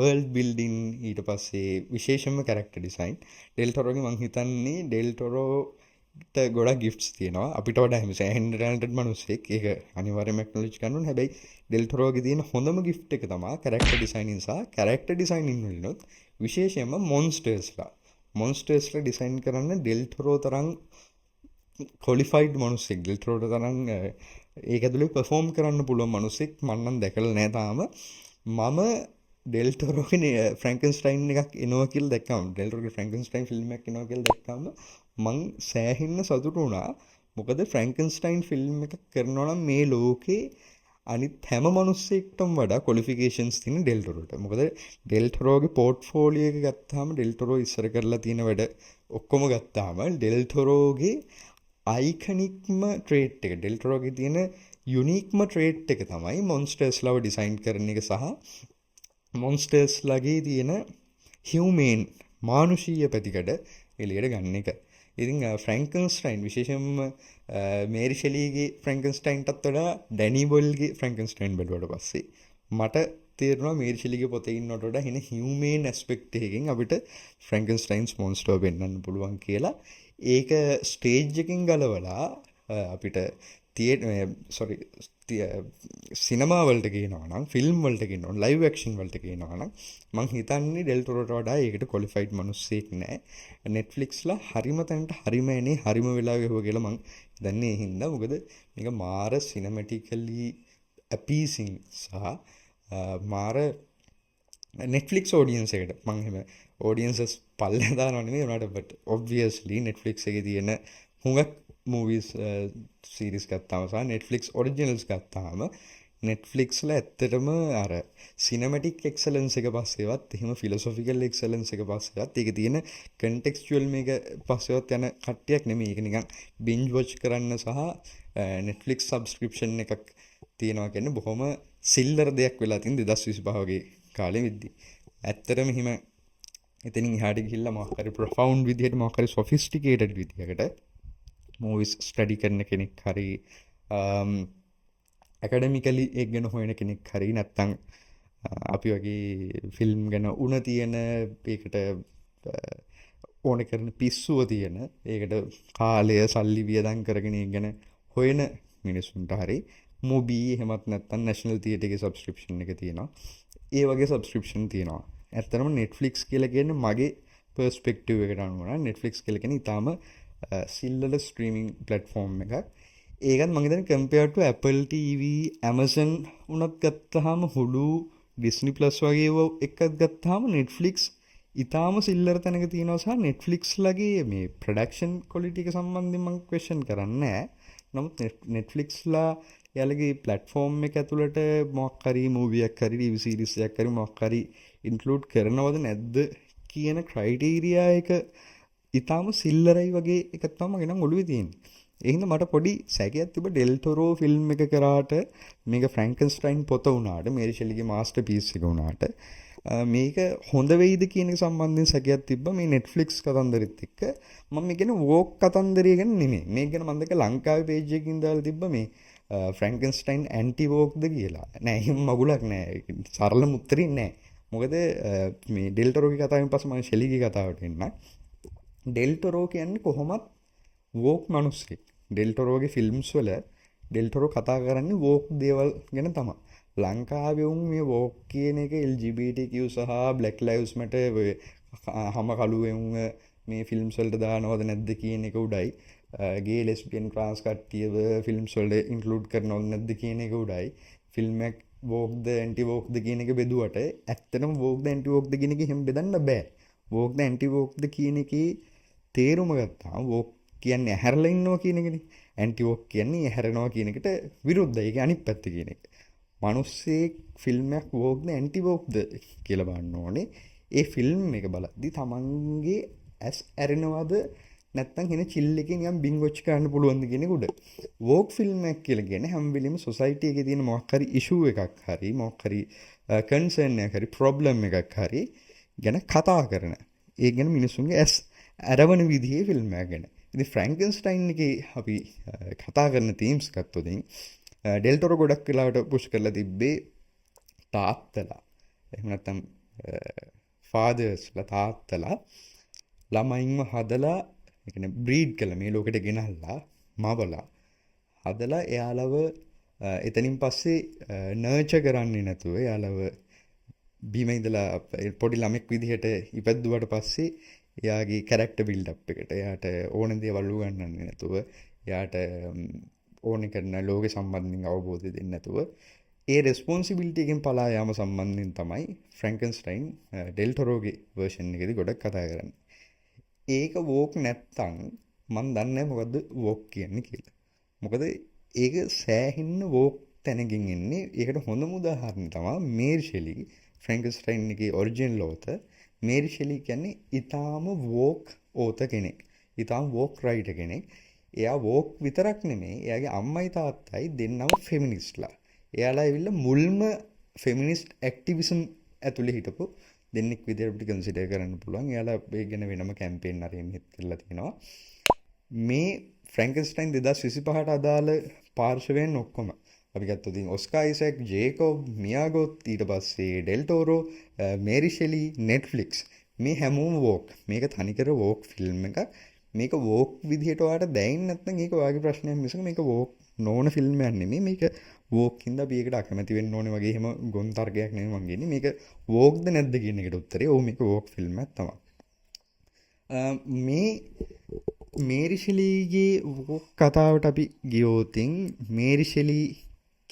වර්ල්ඩ් බිල්ඩින්, ඊට පස්සේ විශේෂයෙන්ම කැරක්ටර් ඩිසයින්. ඩෙල් ටොරෝගේ මං හිතන්නේ ඩෙල් ටොරෝ ගොඩක් ගිෆ්ට්ස් තියෙනවා අපිට වඩා. හැම සෑහෙන්න ටැලන්ටඩ් මිනිස්සෙක්, ඒක අනිවාර්යයෙන්ම ඇක්නොලෙජ් කරන්න ඕනේ. හැබැයි ඩෙල් ටොරෝගේ තියෙන හොඳම ගිෆ්ට් එක තමයි කැරක්ටර් ඩිසයිනින් සහ කැරක්ටර් ඩිසයිනින් වලිනුත් විශේෂයෙන්ම මොන්ස්ටර්ස්ලා ඩිසයින් කරන්න ඩෙල් ටොරෝ තරම් ක්වොලිෆයිඩ් මිනිස්සෙක්, ඩෙල් ටොරෝට තරම් ඒක ඇතුලේ පර්ෆෝම් කරන්න පුළුවන් මිනිස්සෙක් මං නම් දැකලා නෑ තාම. මම ඩෙල් ටොරෝගේ ෆ්‍රැන්කන්ස්ටයින් එකක් එනවා කියලා දැක්කම, ඩෙල් ටොරෝගේ ෆ්‍රැන්කන්ස්ටයින් ෆිල්ම් එකක් එනවා කියලා දැක්කම මං සෑහෙන්න සතුටු වුණා. මොකද ෆ්‍රැන්කන්ස්ටයින් ෆිල්ම් එකක් කරනවා නම් මේ ලෝකේ අනිත් හැම මිනිස්සෙක්ටම වඩා ක්වොලිෆිකේෂන්ස් තියෙන ඩෙල් ටොරෝට. මොකද ඩෙල් ටොරෝගේ පෝට්ෆෝලියෝ එක ගත්තාම, ඩෙල් ටොරෝ ඉස්සර කරලා තියෙන වැඩ ඔක්කොම ගත්තාම, ඩෙල් ටොරෝගේ අයිකනික්ම ට්‍රේට් එක, ඩෙල් ටොරෝගේ තියෙන යුනික්ම ට්‍රේට් එක තමයි මොන්ස්ටර්ස්ලාව ඩිසයින් කරන එක සහ මොන්ස්ටර්ස්ලාගේ තියෙන හියුමේන් මානුෂීය පැතිකඩ එළියට ගන්න එක. ඉතින් ෆ්‍රැන්කන්ස්ටයින් විශේෂයෙන්ම මේරි ෂෙලිගේ ෆ්‍රැන්කන්ස්ටයින්ටත් වඩා ඩැනි බොයිල්ගේ ෆ්‍රැන්කන්ස්ටයින් බැලුවට පස්සේ මට තේරුණා මේරි ෂෙලිගේ පොතේ ඉන්නවට වඩා හින හියුමේන් ඇස්පෙක්ට් එකකින් අපිට ෆ්‍රැන්කන්ස්ටයින්ස් මොන්ස්ටර් පෙන්වන්න පුළුවන් කියලා. ඒක ස්ටේජ් එකකින් ගලවලා අපිට සොරි සිනමා වලට කියනවා නම්, ෆිල්ම් වලට කියනවා නම්, ලයිව් ඇක්ෂන් වලට කියනවා නම්, මං හිතන්නේ ඩෙල් ටොරෝට වඩා ඒකට ක්වොලිෆයිඩ් මිනිස්සෙක් නෑ. Netflix ලා හරිම තැනට හරිම එනේ හරිම වෙලාවෙ ගැහුවා කියලා මං හිතන්නේ ඒ හින්දා. මොකද මේක මාර සිනමැටිකලි ඇපීසිං සහ මාර Netflix audience එකට, මං එහෙම ඔඩියන්සස් පල්ලෙහා දානව නෙමෙයි උනාට, බට් ඔබ්වියස්ලි Netflix එකේ තියෙන හුඟක් මූවිස් සීරීස් ගත්තාම සහ Netflix originals ගත්තාම Netflix වල ඇත්තටම අර සිනමැටික් එක්සලන්ස් එක පස්සේවත්, එහෙම ෆිලොසොෆිකල් එක්සලන්ස් එක පස්සේවත්, ඒකේ තියෙන කන්ටෙක්ස්චුවල් මේක පස්සේවත් යන කට්ටියක් නෙමෙයි. ඒක නිකන් බින්ජ් වොච් කරන්න සහ Netflix subscription එකක් තියෙනවා කියන්නේ බොහොම සිල්ලර දෙයක් වෙලා තියෙන 2025 වගේ කාලෙ වෙද්දි. ඇත්තටම එහෙම එතනින් එහාට ගිහිල්ලා මොකක් හරි ප්‍රොෆවුන්ඩ් විදිහට, මොකක් හරි සොෆිස්ටිකේටඩ් විදිහකට මූවිස් ස්ටඩි කරන කෙනෙක් හරි, ඇකඩමිකලි ඒක ගැන හොයන කෙනෙක් හරි, නැත්තම් අපි වගේ ෆිල්ම් ගැන උණ තියෙන, ඒකට ඕන කරන පිස්සුව තියෙන, ඒකට කාලය සල්ලි වියදම් කරගෙන ඒක ගැන හොයන මිනිස්සුන්ට හරි මොබී එහෙමත් නැත්නම් නැෂනල් තියටර් එකේ සබ්ස්ක්‍රිප්ෂන් එක තියෙනවා. ඒ වගේ සබ්ස්ක්‍රිප්ෂන් තියෙනවා. ඇත්තටම Netflix කියලා කියන්නේ මගේ පර්ස්පෙක්ටිව් එකට අනුව නම් Netflix කියලා කියන්නේ ඉතාම සිල්ලල ස්ට්‍රීමිං ප්ලැට්ෆෝම් එකක්. ඒකත් මං හිතන්නේ කම්පෙයාර් ටු Apple TV, Amazon වුණත් ගත්තාම, Hulu, Disney Plus වගේ ඒවා එක්කත් ගත්තාම Netflix ඉතාම සිල්ලර තැනක තියෙනවා සහ Netflix ලගේ මේ ප්‍රොඩක්ෂන් ක්වොලිටි එක සම්බන්ධයෙන් මං ක්වෙස්චන් කරන්නේ නෑ. නමුත් Netflix ලා එයාලගේ ප්ලැට්ෆෝම් එක ඇතුළට මොකක් හරි මූවි එකක් හරි ටීවී සීරීස් එකක් හරි මොකක් හරි ඉන්ක්ලූඩ් කරනවද නැද්ද කියන ක්‍රයිටීරියා එක ඉතාම සිල්ලරයි වගේ එකක් තමයි මගේ නම් ඔළුවේ තියෙන්නේ. ඒ හින්දා මට පොඩි සැකයක් තිබ්බ ඩෙල් ටොරෝ ෆිල්ම් එක කරාට, මේක ෆ්‍රැන්කන්ස්ටයින් පොත වුණාට, මේරි ෂෙලිගේ මාස්ටර් පීස් එක වුණාට, මේක හොඳ වෙයිද කියන එක සම්බන්ධයෙන් සැකයක් තිබ්බා මේ Netflix කතන්දරෙත් එක්ක. මම මේ කියන්නේ වෝක් කතන්දරය ගැන නෙමෙයි. මේක ගැන මම දැක්ක ලංකාවේ පේජ් එකකින් දාලා තිබ්බ මේ ෆ්‍රැන්කන්ස්ටයින් ඇන්ටි වෝක්ද කියලා. නෑ, එහෙම මගුලක් නෑ. සරලම උත්තරේ නෑ. මොකද මේ ඩෙල් ටොරෝගේ කතාවෙන් පස්සේ මම ෂෙලිගේ කතාවට එන්නම්. ඩෙල් ටොරෝ කියන්නේ කොහොමත් වෝක් මිනිස්සෙක්. ඩෙල් ටොරෝගේ ෆිල්ම්ස් වල ඩෙල් ටොරෝ කතා කරන්නේ වෝක් දේවල් ගැන තමයි. ලංකාවේ උන් මේ වෝක් කියන එක LGBTQ සහ Black Lives Matter ඔය හම කළු උන් මේ ෆිල්ම්ස් වලට දානවද නැද්ද කියන එක උඩයි. ගේ, ලෙස්බියන්, ට්‍රාන්ස් කට්ටියව ෆිල්ම්ස් වලට ඉන්ක්ලූඩ් කරනවද නැද්ද කියන එක උඩයි. ෆිල්ම් එකක් වෝක්ද ඇන්ටි වෝක්ද කියන එක බෙදුවට ඇත්තටම වෝක්ද ඇන්ටි වෝක්ද කියන එක එහෙම බෙදන්න බෑ. වෝක්ද ඇන්ටි වෝක්ද කියන එකේ තේරුම ගත්තාම වෝක් කියන්නේ ඇහැරලා ඉන්නවා කියන එකනේ. ඇන්ටි වෝක් කියන්නේ ඇහැරෙනවා කියන එකට විරුද්ධයි. ඒක අනිත් පැත්ත කියන එක. මිනිස්සෙක් ෆිල්ම් එකක් වෝක්ද ඇන්ටි වෝක්ද කියලා බලන්න ඕනේ. ඒ ෆිල්ම් එක බලද්දි තමන්ගේ ඇස් ඇරෙනවද නැත්තම් එන චිල් එකේ නිකන් බින්ජ් වොච් කරන්න පුළුවන්ද කියන එක උඩ. වෝක් ෆිල්ම් එකක් කියලා කියන්නේ හැම වෙලෙම සොසයිටි එකේ තියෙන මොකක් හරි ඉෂුව එකක් හරි, මොකක් හරි කන්සර්න් එකක් හරි, ප්‍රොබ්ලම් එකක් හරි ගැන කතා කරන. ඒ ගැන මිනිස්සුන්ගේ ඇස් ඇරවන විදිහේ ෆිල්ම් එකක් ගැන. ඉතින් ෆ්‍රැන්කන්ස්ටයින් එකේ අපි කතා කරන තීම්ස් ගත්තොත් ඩෙල් ටොරෝ ගොඩක් වෙලාවට පුෂ් කරලා තිබ්බේ තාත්තලා, එහෙම නැත්නම් ෆාදර්ස්ලා, තාත්තලා ළමයින්ව හදලා, ඒ කියන්නේ බ්‍රීඩ් කළා, මේ ලෝකෙට ගෙනල්ලා මවලා හදලා එයාලව එතනින් පස්සේ නර්චර් කරන්නේ නැතුව, එයාලව බිම ඉඳලා පොඩි ළමෙක් විදිහට ඉපැද්දුවට පස්සේ එයාගේ කැරක්ටර් බිල්ඩ් අප් එකට එයාට ඕන දේවල් උගන්වන්නේ නැතුව, එයාට ඕන කරන ලෝකෙ සම්බන්ධයෙන් අවබෝධය දෙන්නේ නැතුව, ඒ රෙස්පොන්සිබිලිටි එකෙන් පලා යාම සම්බන්ධයෙන් තමයි ෆ්‍රැන්කන්ස්ටයින් ඩෙල් ටොරෝගේ වර්ෂන් එකේදී ගොඩක් කතා කරන්නේ. ඒක වෝක් නැත්තම් මං දන්නේ නැහැ මොකද්ද වෝක් කියන්නේ කියලා. මොකද ඒක සෑහෙන්න වෝක් තැනකින් එන්නේ. ඒකට හොඳම උදාහරණය තමයි මේරි ෂෙලි, ෆ්‍රැන්කන්ස්ටයින් එකේ ඔරිජිනල් ඕතර්. මේරි ෂෙලි කියන්නේ ඉතාම වෝක් ඕතර් කෙනෙක්. ඉතාම වෝක් රයිටර් කෙනෙක්. එයා වෝක් විතරක් නෙමෙයි, එයාගේ අම්මයි තාත්තයි දෙන්නම ෆෙමිනිස්ට්ලා. එයාලා ඇවිල්ලා මුල්ම ෆෙමිනිස්ට් ඇක්ටිවිසම් ඇතුලේ හිටපු දෙන්නෙක් විදිහට අපිට කන්සිඩර් කරන්න පුළුවන්. එයාලා ඒ ගැන වෙනම කැම්පේන් අරගෙන කරලා තියෙනවා. මේ ෆ්‍රැන්කන්ස්ටයින් 2025ට අදාළ පාර්ශවයන් ඔක්කොම අපි ගත්තොත් ඉතින් ඔස්කා අයිසැක්, ජේකොබ්, මියා ගෝත්, ඊට පස්සේ ඩෙල් ටෝරෝ, මේරි ෂෙලි, Netflix, මේ හැමෝම වෝක්. මේක තනිකර වෝක් ෆිල්ම් එකක්. මේක වෝක් විදිහට ඔයාලට දැනෙන්නේ නැත්නම් ඒක ඔයාගේ ප්‍රශ්නයක් මිසක මේක වෝක් නොවන ෆිල්ම් එකක් නෙමෙයි. මේක වෝක් හින්දා අපි ඒකට අකමැති වෙන්න ඕනේ වගේ එහෙම ගොන් තර්කයක් නෙමෙයි මං කියන්නේ. මේක වෝක්ද නැද්ද කියන එකට උත්තරේ ඔව්, මේක වෝක් ෆිල්ම් එකක් තමයි. මේ මේරි ෂෙලිගේ වෝක් කතාවට අපි ගියොතින් මේරි ෂෙලි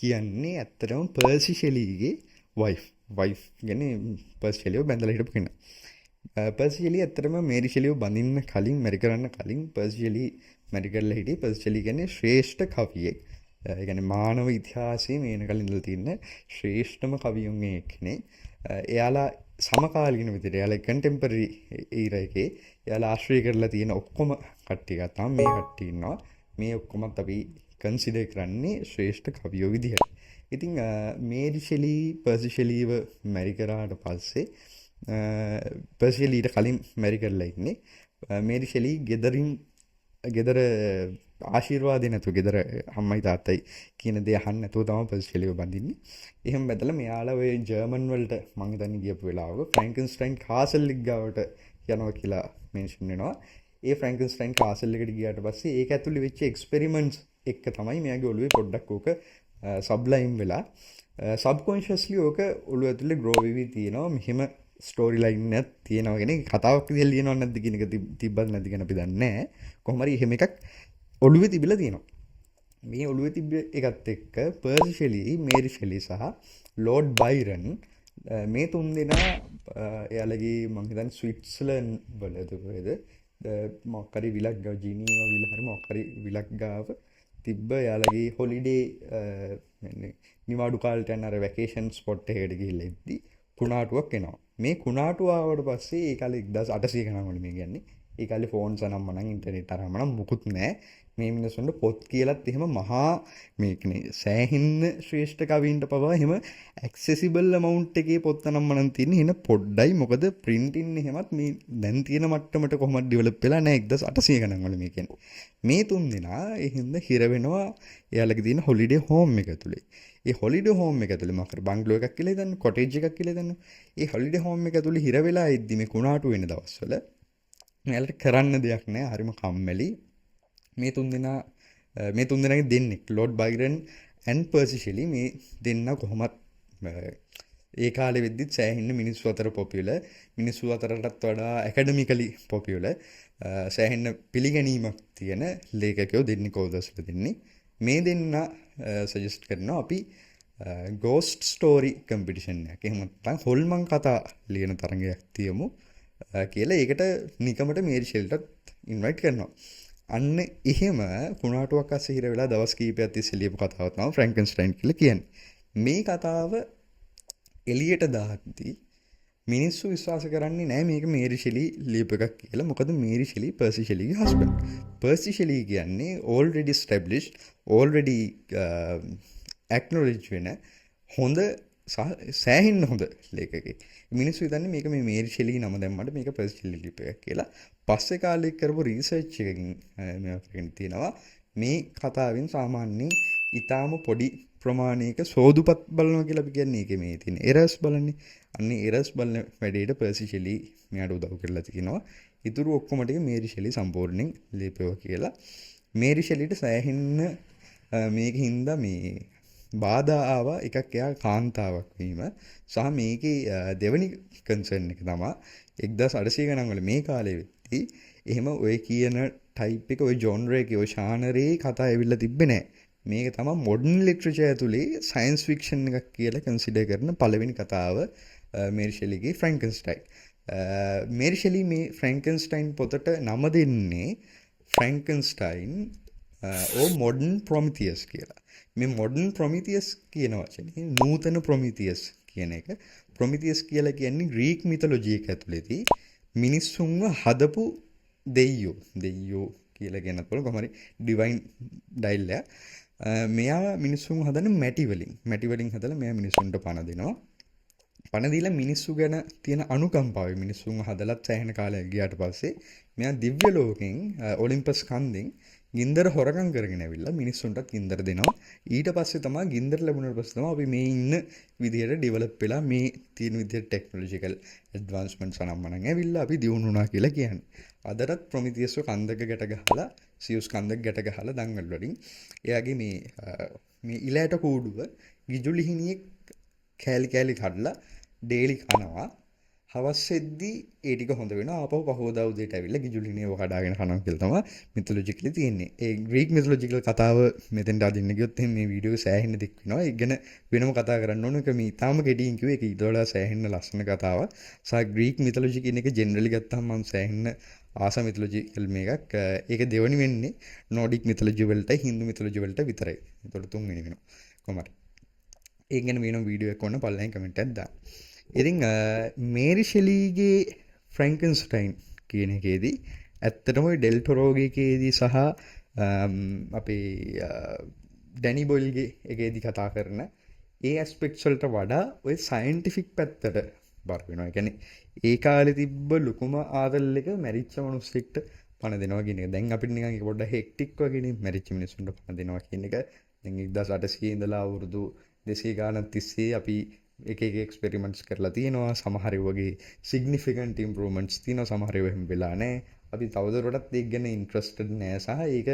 කියන්නේ ඇත්තටම පර්සි ෂෙලිගේ වයිෆ්. වයිෆ් කියන්නේ පර්සි ෂෙලිව බැඳලා හිටපු කෙනා. පර්සි ෂෙලි ඇත්තටම මේරි ෂෙලිව බඳින්න කලින්, මැරි කරන්න කලින් පර්සි ෂෙලි මැරි කරලා හිටියේ. පර්සි ෂෙලි කියන්නේ ශ්‍රේෂ්ඨ කවියෙක්. ඒ කියන්නේ මානව ඉතිහාසයේ මේ වෙනකල් ඉඳලා තියෙන ශ්‍රේෂ්ඨම කවියුන්ගේ එක්කෙනෙක්. එයාලා සමකාලීන විදිහට එයාලා කන්ටෙම්පරරි ඊරා එකේ එයාලා ආශ්‍රය කරලා තියෙන ඔක්කොම කට්ටිය ගත්තාම මේ කට්ටිය ඉන්නවා. මේ ඔක්කොමත් අපි කන්සිඩර් කරන්නේ ශ්‍රේෂ්ඨ කවියෝ විදිහට. ඉතින් මේරි ෂෙලි පර්සි ෂෙලිව මැරි කරාට පස්සේ, පර්සි ෂෙලි ඊට කලින් මැරි කරලා ඉන්නේ. මේරි ෂෙලි ගෙදරින් ගෙදර ආශිර්වාදේ නැතුව, ගෙදර අම්මයි තාත්තයි කියන දේ අහන්න නැතුව තමයි පර්සි ෂෙලිව බඳින්නේ. එහෙම බැඳලා මෙයාලා ඔය ජර්මන් වලට මං හිතන්නේ ගියපු වෙලාවක ෆ්‍රැන්කන්ස්ටයින් කාසල් එක ගාවට යනවා කියලා මෙන්ෂන් වෙනවා. ඒ ෆ්‍රැන්කන්ස්ටයින් කාසල් එකට ගියාට පස්සේ ඒක ඇතුලේ වෙච්ච එක්ස්පෙරිමන්ට්ස් එක්ක තමයි මෙයාගේ ඔළුවේ පොඩ්ඩක් ඕක සබ්ලයිම් වෙලා සබ්කොන්ෂස්ලි ඕක ඔළුව ඇතුලේ ග්‍රෝ වෙවි තියෙනවා. මෙහෙම ස්ටෝරි ලයින් එකක් තියෙනවා කියන එක කතාවක් විදිහට ලියනවද නැද්ද කියන එක තිබ්බද නැද්ද කියන අපි දන්නේ නැහැ. කොහොම හරි එහෙම එකක් ඔළුවේ තිබිලා තියෙනවා. මේ ඔළුවේ තිබ්බ එකත් එක්ක පර්සි ෂෙලි, මේරි ෂෙලි සහ ලෝඩ් බයිරන් මේ තුන් දෙනා එයාලගේ මං හිතන්නේ ස්විට්සර්ලන්ඩ් වලද කොහෙද මොකක් හරි විලක් ගාව, ජිනීවා විල හරි මොකක් හරි විලක් ගාව තිබ්බ එයාලගේ හොලිඩේ නිවාඩු කාලේට යන අර වැකේෂන් ස්පොට් එකකට ගිහිල්ලා ඉද්දි කුණාටුවක් එනවා. මේ කුණාටුව ආවට පස්සේ ඒ කාලේ 1800 ගණන් වල මේ කියන්නේ. ඒ කාලේ ෆෝන්ස් අනම් මනම් ඉන්ටර්නෙට් අරන් මනම් මුකුත් නෑ. මේ මිනිස්සුන්ට පොත් කියලත් එහෙම මහා මේ කියන්නේ සෑහෙන්න ශ්‍රේෂ්ඨ කවීන්ට පවා එහෙම ඇක්සෙසිබල් ඇමවුන්ට් එකේ පොත් අනම් මනම් තියෙන්නේ එහෙන පොඩ්ඩයි. මොකද ප්‍රින්ටින් එහෙමත් මේ දැන් තියෙන මට්ටමට කොහොමද ඩෙවලොප් වෙලා නෑ 1800 ගණන් වල මේ කියන්නේ. මේ තුන් දෙනා ඒ හින්දා හිර වෙනවා එයාලගේ තියෙන හොලිඩේ හෝම් එක ඇතුලේ. ඒ හොලිඩේ හෝම් එක ඇතුලේ මොකක් හරි බංගලෝ එකක් කියලා හිතන්න, කොටේජ් එකක් කියලා හිතන්න. ඒ හොලිඩේ හෝම් එක ඇතුලේ හිර වෙලා ඉද්දි මේ කුණාටු වෙන දවස්වල මෙයාලට කරන්න දෙයක් නෑ. හරිම කම්මැලි. මේ තුන් දෙනා මේ තුන් දෙනාගේ දෙන්නෙක් ලෝඩ් බයිරන් ඇන්ඩ් පර්සි ෂෙලි මේ දෙන්න කොහොමත් ඒ කාලේ වෙද්දිත් සෑහෙන්න මිනිස්සු අතර පොපියුලර්, මිනිස්සු අතරටත් වඩා ඇකඩමිකලි පොපියුලර්, සෑහෙන්න පිළිගැනීමක් තියෙන ලේඛකයෝ දෙන්නෙක් ඕදර්ස්ලා දෙන්නේ. මේ දෙන්න සජෙස්ට් කරනවා අපි ගෝස්ට් ස්ටෝරි කම්පිටිෂන් එකක් එහෙම නැත්නම් හොල්මන් කතා ලියන තරඟයක් තියමු කියලා. ඒකට නිකමට මේරි ෂෙලිටත් ඉන්වයිට් කරනවා. අන්න එහෙම කුණාටුවක් අස්සේ හිර වෙලා දවස් කීපයක් තිස්සේ ලියපු කතාවක් තමයි ෆ්‍රැන්කන්ස්ටයින් කියලා කියන්නේ. මේ කතාව එළියට දාද්දි මිනිස්සු විශ්වාස කරන්නේ නෑ මේක මේරි ෂෙලි ලියපු එකක් කියලා. මොකද මේරි ෂෙලි පර්සි ෂෙලිගේ හස්බන්ඩ්. පර්සි ෂෙලි කියන්නේ ඕල්රෙඩි එස්ටැබ්ලිෂ්ඩ්, ඕල්රෙඩි ඇක්නොලෙජ් වෙන හොඳ සෑහෙන්න හොඳ ලේඛකෙක්. මිනිස්සු හිතන්නේ මේක මේ මේරි ෂෙලි නම දැම්මට මේක පර්සි ෂෙලි ලියපු එකක් කියලා. පස්සේ කාලෙක කරපු රීසර්ච් එකකින් මේවා කරගෙන තියෙනවා. මේ කතාවෙන් සාමාන්‍යයෙන් ඊටාම පොඩි ප්‍රමාණයක සෝදුපත් බලනවා කියලා අපි කියන්නේ. ඒකේ මේ තියෙන එරර්ස් බලන්නේ. අන්නේ එරර්ස් බලන වැඩේට පර්සි ෂෙලි මෙයාට උදව් කරලා තිනවා. ඉතුරු ඔක්කොම ටික මේරි ෂෙලි සම්පූර්ණයෙන් ලියපුවා කියලා. මේරි ෂෙලිට සෑහෙන්න මේක හින්දා මේ බාධා ආවා. එකක් එයා කාන්තාවක් වීම සහ මේකේ දෙවනි කන්සර්න් එක තමයි 1800 ගණන් වල මේ කාලේ වෙද්දි එහෙම ඔය කියන ටයිප් එක ඔය ජොන්ර් එකේ ඔය ශානරේ කතා ඇවිල්ලා තිබ්බේ නෑ. මේක තමයි මොඩර්න් ලිටරචර් ඇතුලේ සයන්ස් ෆික්ෂන් එකක් කියලා කන්සිඩර් කරන පළවෙනි කතාව මේරි ෂෙලිගේ ෆ්‍රැන්කන්ස්ටයින්. මේරි ෂෙලි මේ ෆ්‍රැන්කන්ස්ටයින් පොතට නම දෙන්නේ ෆ්‍රැන්කන්ස්ටයින් ඕ මොඩර්න් ප්‍රොමිතියස් කියලා. මේ මොඩර්න් ප්‍රොමිතියස් කියන වචනේ නූතන ප්‍රොමිතියස් කියන එක. ප්‍රොමිතියස් කියලා කියන්නේ ග්‍රීක් මිතොලොජි එක ඇතුලේදී මිනිස්සුන්ව හදපු දෙයියෝ. දෙයියෝ කියලා කියන්නත් පුළුවන් කොහොම හරි ඩිවයින් ඩයිල් එක. මෙයා මිනිස්සුන්ව හදන්නේ මැටි වලින්. මැටි වලින් හදලා මෙයා මිනිස්සුන්ට පණ දෙනවා. පණ දීලා මිනිස්සු ගැන තියෙන අනුකම්පාවෙන් මිනිස්සුන්ව හදලත් සෑහෙන කාලයක් ගියාට පස්සේ මෙයා දිව්‍ය ලෝකෙන් ඔලිම්පස් කන්දෙන් ගින්දර හොරකම් කරගෙන ඇවිල්ලා මිනිස්සුන්ටත් ගින්දර දෙනවා. ඊට පස්සේ තමයි ගින්දර ලැබුණාට පස්සේ තමයි අපි මේ ඉන්න විදිහට ඩෙවලොප් වෙලා මේ තියෙන විදිහට ටෙක්නොලොජිකල් ඇඩ්වාන්ස්මන්ට්ස් අනම්මනම් ඇවිල්ලා අපි දියුණු වුණා කියලා කියන්නේ. අදටත් ප්‍රොමිතියස්ව කන්දක ගැට ගහලා, සියුස් කන්දක ගැට ගහලා දන්වැල් වලින් එයාගේ මේ මේ ඉලෑට කූඩුව ගිජුලිහිණියෙක් කෑලි කෑලි කඩලා ඩේලි කනවා. හවස් වෙද්දි ඒ ටික හොඳ වෙනවා. ආපහු පහුවදා උදේට ඇවිල්ලා ගිජුලිහිණියව කඩාගෙන කනවා කියලා තමයි මිතොලොජිකලි තියෙන්නේ. ඒ ග්‍රීක් මිතොලොජිකල් කතාව මෙතෙන්ට අදින්න ගියොත් එහෙනම් මේ වීඩියෝ එක සෑහෙන්න දික් වෙනවා. ඒක ගැන වෙනම කතා කරන්න ඕන. ඒක මේ ඉතාම කෙටියෙන් කිව්වේ. ඒක ඊට වඩා සෑහෙන්න ලස්සන කතාවක්. සහ ග්‍රීක් මිතොලොජි කියන එක ජෙනරලි ගත්තාම මම සෑහෙන්න ආස මිතොලොජිකල් මේකක්. ඒක දෙවනි වෙන්නේ නෝඩික් මිතොලොජි වලට හින්දු මිතොලොජි වලට විතරයි. එතකොට තුන්වෙනි වෙනවා. කොහොම හරි. ඒක ගැන වෙනම වීඩියෝ එකක් ඕන පල්ලෙන් කමෙන්ට් එකක් දාන්න. ඉතින් මේරි ෂෙලිගේ ෆ්‍රැන්කන්ස්ටයින් කියන එකේදී ඇත්තටම ඔය ඩෙල් ටොරෝගේ එකේදී සහ අපේ ඩැනි බොයිල්ගේ එකේදී කතා කරන ඒ ඇස්පෙක්ට්ස් වලට වඩා ඔය සයන්ටිෆික් පැත්තට බර වෙනවා. ඒ කියන්නේ ඒ කාලේ තිබ්බ ලොකුම ආතල් එක මැරිච්ච මිනිස්සෙක්ට පණ දෙනවා කියන එක. දැන් අපිට නිකන් ඒක පොඩ්ඩක් හෙක්ටික් වගේනේ මැරිච්ච මිනිස්සුන්ට පණ දෙනවා කියන එක. දැන් 1800 ඉඳලා අවුරුදු 200 ගාණක් තිස්සේ අපි එක එක එක්ස්පෙරිමන්ට්ස් කරලා තියෙනවා. සමහර ඒවා වගේ සිග්නිෆිකන්ට් ඉම්ප්‍රූව්මන්ට්ස් තියෙනවා. සමහර ඒවා එහෙම වෙලා නැහැ. අපි තවදුරටත් ඒක ගැන ඉන්ට්‍රස්ටඩ් නෑ සහ ඒක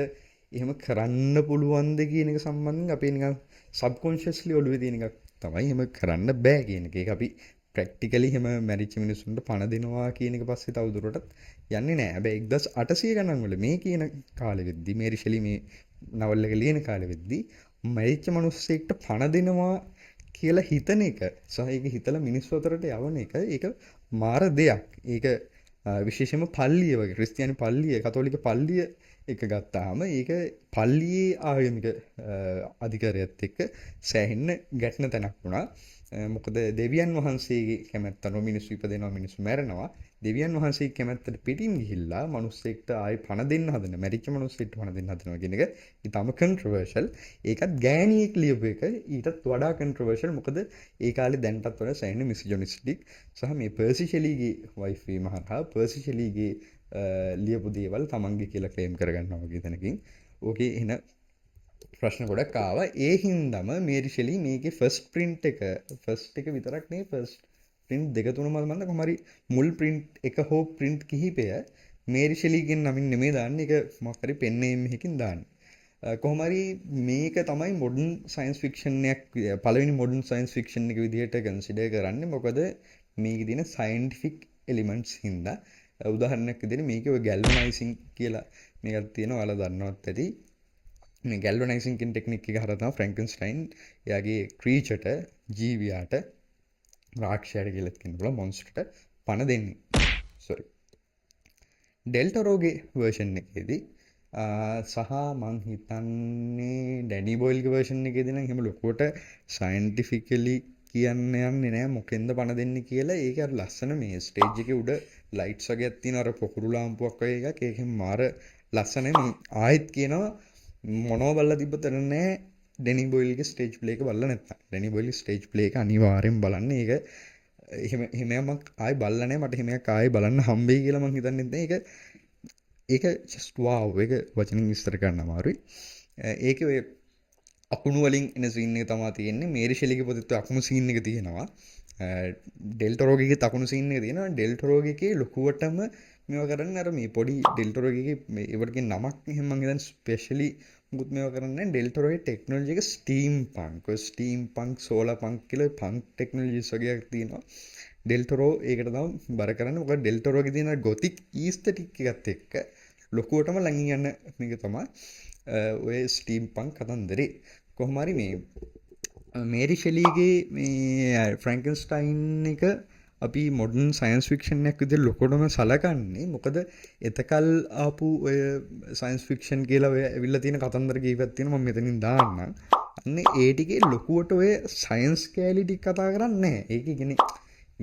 එහෙම කරන්න පුළුවන්ද කියන එක සම්බන්ධයෙන් අපේ නිකන් සබ්කොන්ෂස්ලි ඔළුවේ තියෙන එකක් තමයි එහෙම කරන්න බෑ කියන එක. ඒක අපි ප්‍රැක්ටිකලි එහෙම මැරිච්ච මිනිස්සුන්ට පණ දෙනවා කියන එක පස්සේ තවදුරටත් යන්නේ නෑ. හැබැයි 1800 ගණන් වල මේ කියන කාලෙ වෙද්දි, මේරි ෂෙලි මේ නවල් එක ලියන කාලෙ වෙද්දි මැරිච්ච මිනිස්සෙක්ට පණ දෙනවා කියලා හිතන එක සහ ඒක හිතලා මිනිස්සු අතරට යවන එක, ඒක මාර දෙයක්. ඒක විශේෂයෙන්ම පල්ලිය වගේ, ක්‍රිස්තියානි පල්ලිය, කතෝලික පල්ලිය එක ගත්තාම ඒක පල්ලියේ ආගමික අධිකාරියත් එක්ක සෑහෙන්න ගැටෙන තැනක් වුණා. මොකද දෙවියන් වහන්සේගේ කැමැත්ත අනුව මිනිස්සු ඉපදෙනවා, මිනිස්සු මැරෙනවා. දෙවියන් වහන්සේගේ කැමැත්තට පිටින් ගිහිල්ලා මිනිස්සෙක්ට ආයෙ පණ දෙන්න හදන, මැරිච්ච මිනිස්සෙක්ට පණ දෙන්න හදනවා කියන එක ඉතාම කන්ට්‍රොවර්ෂල්. ඒකත් ගෑණියෙක් ලියපු එක ඊටත් වඩා කන්ට්‍රොවර්ෂල්. මොකද ඒ කාලේ දැන්ටත් වඩා සෑහෙන මිසොජිනිස්ටික් සහ මේ පර්සි ෂෙලිගේ වයිෆ් වීම හරහා පර්සි ෂෙලිගේ ලියපු දේවල් තමන්ගේ කියලා ක්ලේම් කරගන්නවා වගේ තැනකින් ඕකේ එන ප්‍රශ්න ගොඩක් ආවා. ඒ හින්දාම මේරි ෂෙලි මේකේ ෆස්ට් ප්‍රින්ට් එක, ෆස්ට් එක විතරක් නෙවෙයි, ෆස්ට් ප්‍රින්ට් දෙක තුන මම මන්ද කොහොම හරි මුල් ප්‍රින්ට් එක හෝ ප්‍රින්ට් කිහිපය මේරි ෂෙලිගෙන් නමින් නෙමෙයි දාන්නේ, ඒක මොකක් හරි පෙන් නේම් එකකින් දාන්නේ. කොහොම හරි මේක තමයි මොඩර්න් සයන්ස් ෆික්ෂන් එකක්, පළවෙනි මොඩර්න් සයන්ස් ෆික්ෂන් එක විදිහට කන්සිඩර් කරන්නේ. මොකද මේකේ තියෙන සයන්ටිෆික් එලිමන්ට්ස් හින්දා. උදාහරණයක් විදිහට මේකේ ඔය ගැල්වනයිසිං කියලා මේකක් තියෙනවා, ඔයාලා දන්නවත් ඇති. මේ ගැල්වනයිසිං කියන ටෙක්නික් එක හරහා තමයි ෆ්‍රැන්කන්ස්ටයින් එයාගේ ක්‍රීචර්ට, ජීවියාට, රාක්ෂයාට කියලාත් කියන්න පුළුවන්, මොන්ස්ටර්ට පණ දෙන්නේ. සෝරි. ඩෙල්ටරෝගේ වර්ෂන් එකේදී සහ මං හිතන්නේ ඩැනි බොයිල්ගේ වර්ෂන් එකේදී නම් එහෙම ලොකුවට සයන්ටිෆිකලි කියන්න යන්නේ නෑ මොකෙන්ද පණ දෙන්නේ කියලා. ඒක අර ලස්සන මේ ස්ටේජ් එකේ උඩ ලයිට්ස් වගේක් තියෙන අර පොකුරු ලාම්පුවක් වගේ එකක්. ඒකෙන් මාර ලස්සනයි. මං ආයෙත් කියනවා මොනව බලලා තිබ්බත් වැඩක් නෑ ඩැනි බොයිල්ගේ ස්ටේජ් ප්ලේ එක බලලා නැත්තම්. ඩැනි බොයිල්ගේ ස්ටේජ් ප්ලේ එක අනිවාර්යෙන් බලන්න. ඒක එහෙම එකක් මං ආයෙ බලලා නෑ. මට එහෙම එකක් ආයෙ බලන්න හම්බෙයි කියලා මං හිතන්නේ නෑ. ඒක ජස්ට් වාව්. ඒක වචනින් විස්තර කරන්න අමාරුයි. ඒකේ ඔය අකුණු වලින් එන සීන් එක තමයි තියෙන්නේ. මේරි ෂෙලිගේ පොතේ ඔය අකුණු සීන් එක තියෙනවා. ඩෙල්ටරෝගේගේ අකුණු සීන් එක තියෙනවා. ඩෙල්ටරෝගේගේ ලොකුවටම මේවා කරන්නේ අර මේ පොඩි ඩෙල්ටරෝගේගේ මේ ඒවට කියන නමක් එහෙම මං හිතන්නේ ස්පෙෂලි මුකුත් මේවා කරන්නේ නැහැ. ඩෙල්ටරෝගේ ටෙක්නොලොජි එක ස්ටීම් පංක්, ඔය ස්ටීම් පංක්, සෝලාර් පංක් කියලා ඔය පංක් ටෙක්නොලොජිස් වගේක් තියෙනවා. ඩෙල්ටරෝ ඒකට තමයි බර කරන්නේ. මොකද ඩෙල්ටරෝගේ තියෙන ගොතික් ඊස්තටික් එකත් එක්ක ලොකුවටම ළඟින් යන මේක තමයි ඔය ස්ටීම් පංක් කතන්දරේ. කොහොම හරි මේ මේරි ෂෙලිගේ මේ ෆ්‍රැන්කන්ස්ටයින් එක අපි මොඩර්න් සයන්ස් ෆික්ෂන් එකක් විදිහට ලොකුවටම සලකන්නේ. මොකද එතකල් ආපු ඔය සයන්ස් ෆික්ෂන් කියලා ඔය ඇවිල්ලා තියෙන කතන්දර කීපයක් තියෙනවා, මම මෙතනින් දාන්නම්. අන්න ඒ ටිකේ ලොකුවට ඔය සයන්ස් කෑලි ටික කතා කරන්නේ නැහැ. ඒක කියන්නේ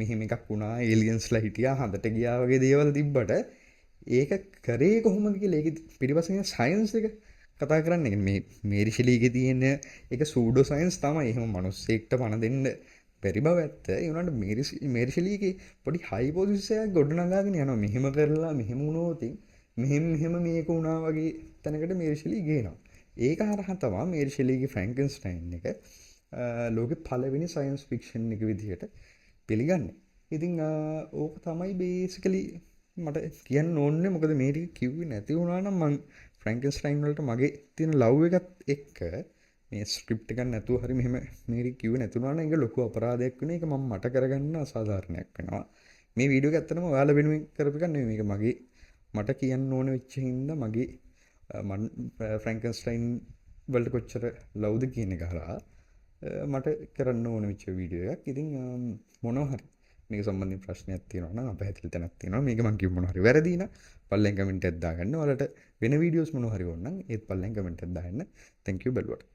මෙහෙම එකක් වුණා, ඒලියන්ස්ලා හිටියා, හඳට ගියා වගේ දේවල් තිබ්බට ඒක කරේ කොහොමද කියලා ඒකේ පිටිපස්සෙන් සයන්ස් එක කතා කරන්නේ. මේ මේරි ෂෙලිගේ තියෙන එක සූඩෝ සයන්ස් තමයි. එහෙම මිනිස්සෙක්ට පණ දෙන්න බැරි බව ඇත්ත. ඒ වුණාට මේරි ෂෙලිගේ පොඩි හයිපොතිසිස් එකක් ගොඩනගාගෙන යනවා. මෙහෙම කරලා මෙහෙම වුණොත් මෙහෙම මෙහෙම මේක වුණා වගේ තැනකට මේරි ෂෙලි ගේනවා. ඒක හරහා තමයි මේරි ෂෙලිගේ ෆ්‍රැන්කන්ස්ටයින් එක ලෝකෙ පළවෙනි සයන්ස් ෆික්ෂන් එක විදිහට පිළිගන්නේ. ඉතින් ඕක තමයි බේසිකලි මට කියන්න ඕනේ. මොකද මේ ටික කිව්වේ නැති වුණා නම් මං ෆ්‍රැන්කන්ස්ටයින් වලට මගේ තියෙන ලව් එකත් එක්ක මේ ස්ක්‍රිප්ට් එකක් නැතුව හරි මෙහෙම මේ ටික කිව්වේ නැති වුණා නම් ඒක ලොකු අපරාධයක් වෙන. ඒක මම මට කරගන්න අසාධාරණයක් වෙනවා. මේ වීඩියෝ එක ඇත්තටම ඔයාලා වෙනුවෙන් කරපු එකක් නෙමෙයි. මේක මට කියන්න ඕන වෙච්ච හින්දා මං ෆ්‍රැන්කන්ස්ටයින් වලට කොච්චර ලව්ද කියන එක හරහා මට කරන්න ඕන වෙච්ච වීඩියෝ එකක්. ඉතින් මොනවා හරි මේක සම්බන්ධයෙන් ප්‍රශ්නයක් තියෙනවා නම් අපහැදිලි තැනක් තියෙනවා. මේක මං කියපු මොනවා හරි වැරදි නම් පල්ලෙන් කමෙන්ට් එකක් දාගන්න. ඔයාලට වෙන වීඩියෝස් මොනවා හරි ඕන නම් ඒත් පල්ලෙන් කමෙන්ට් එකක් දාන්න. Thank you බැලුවට.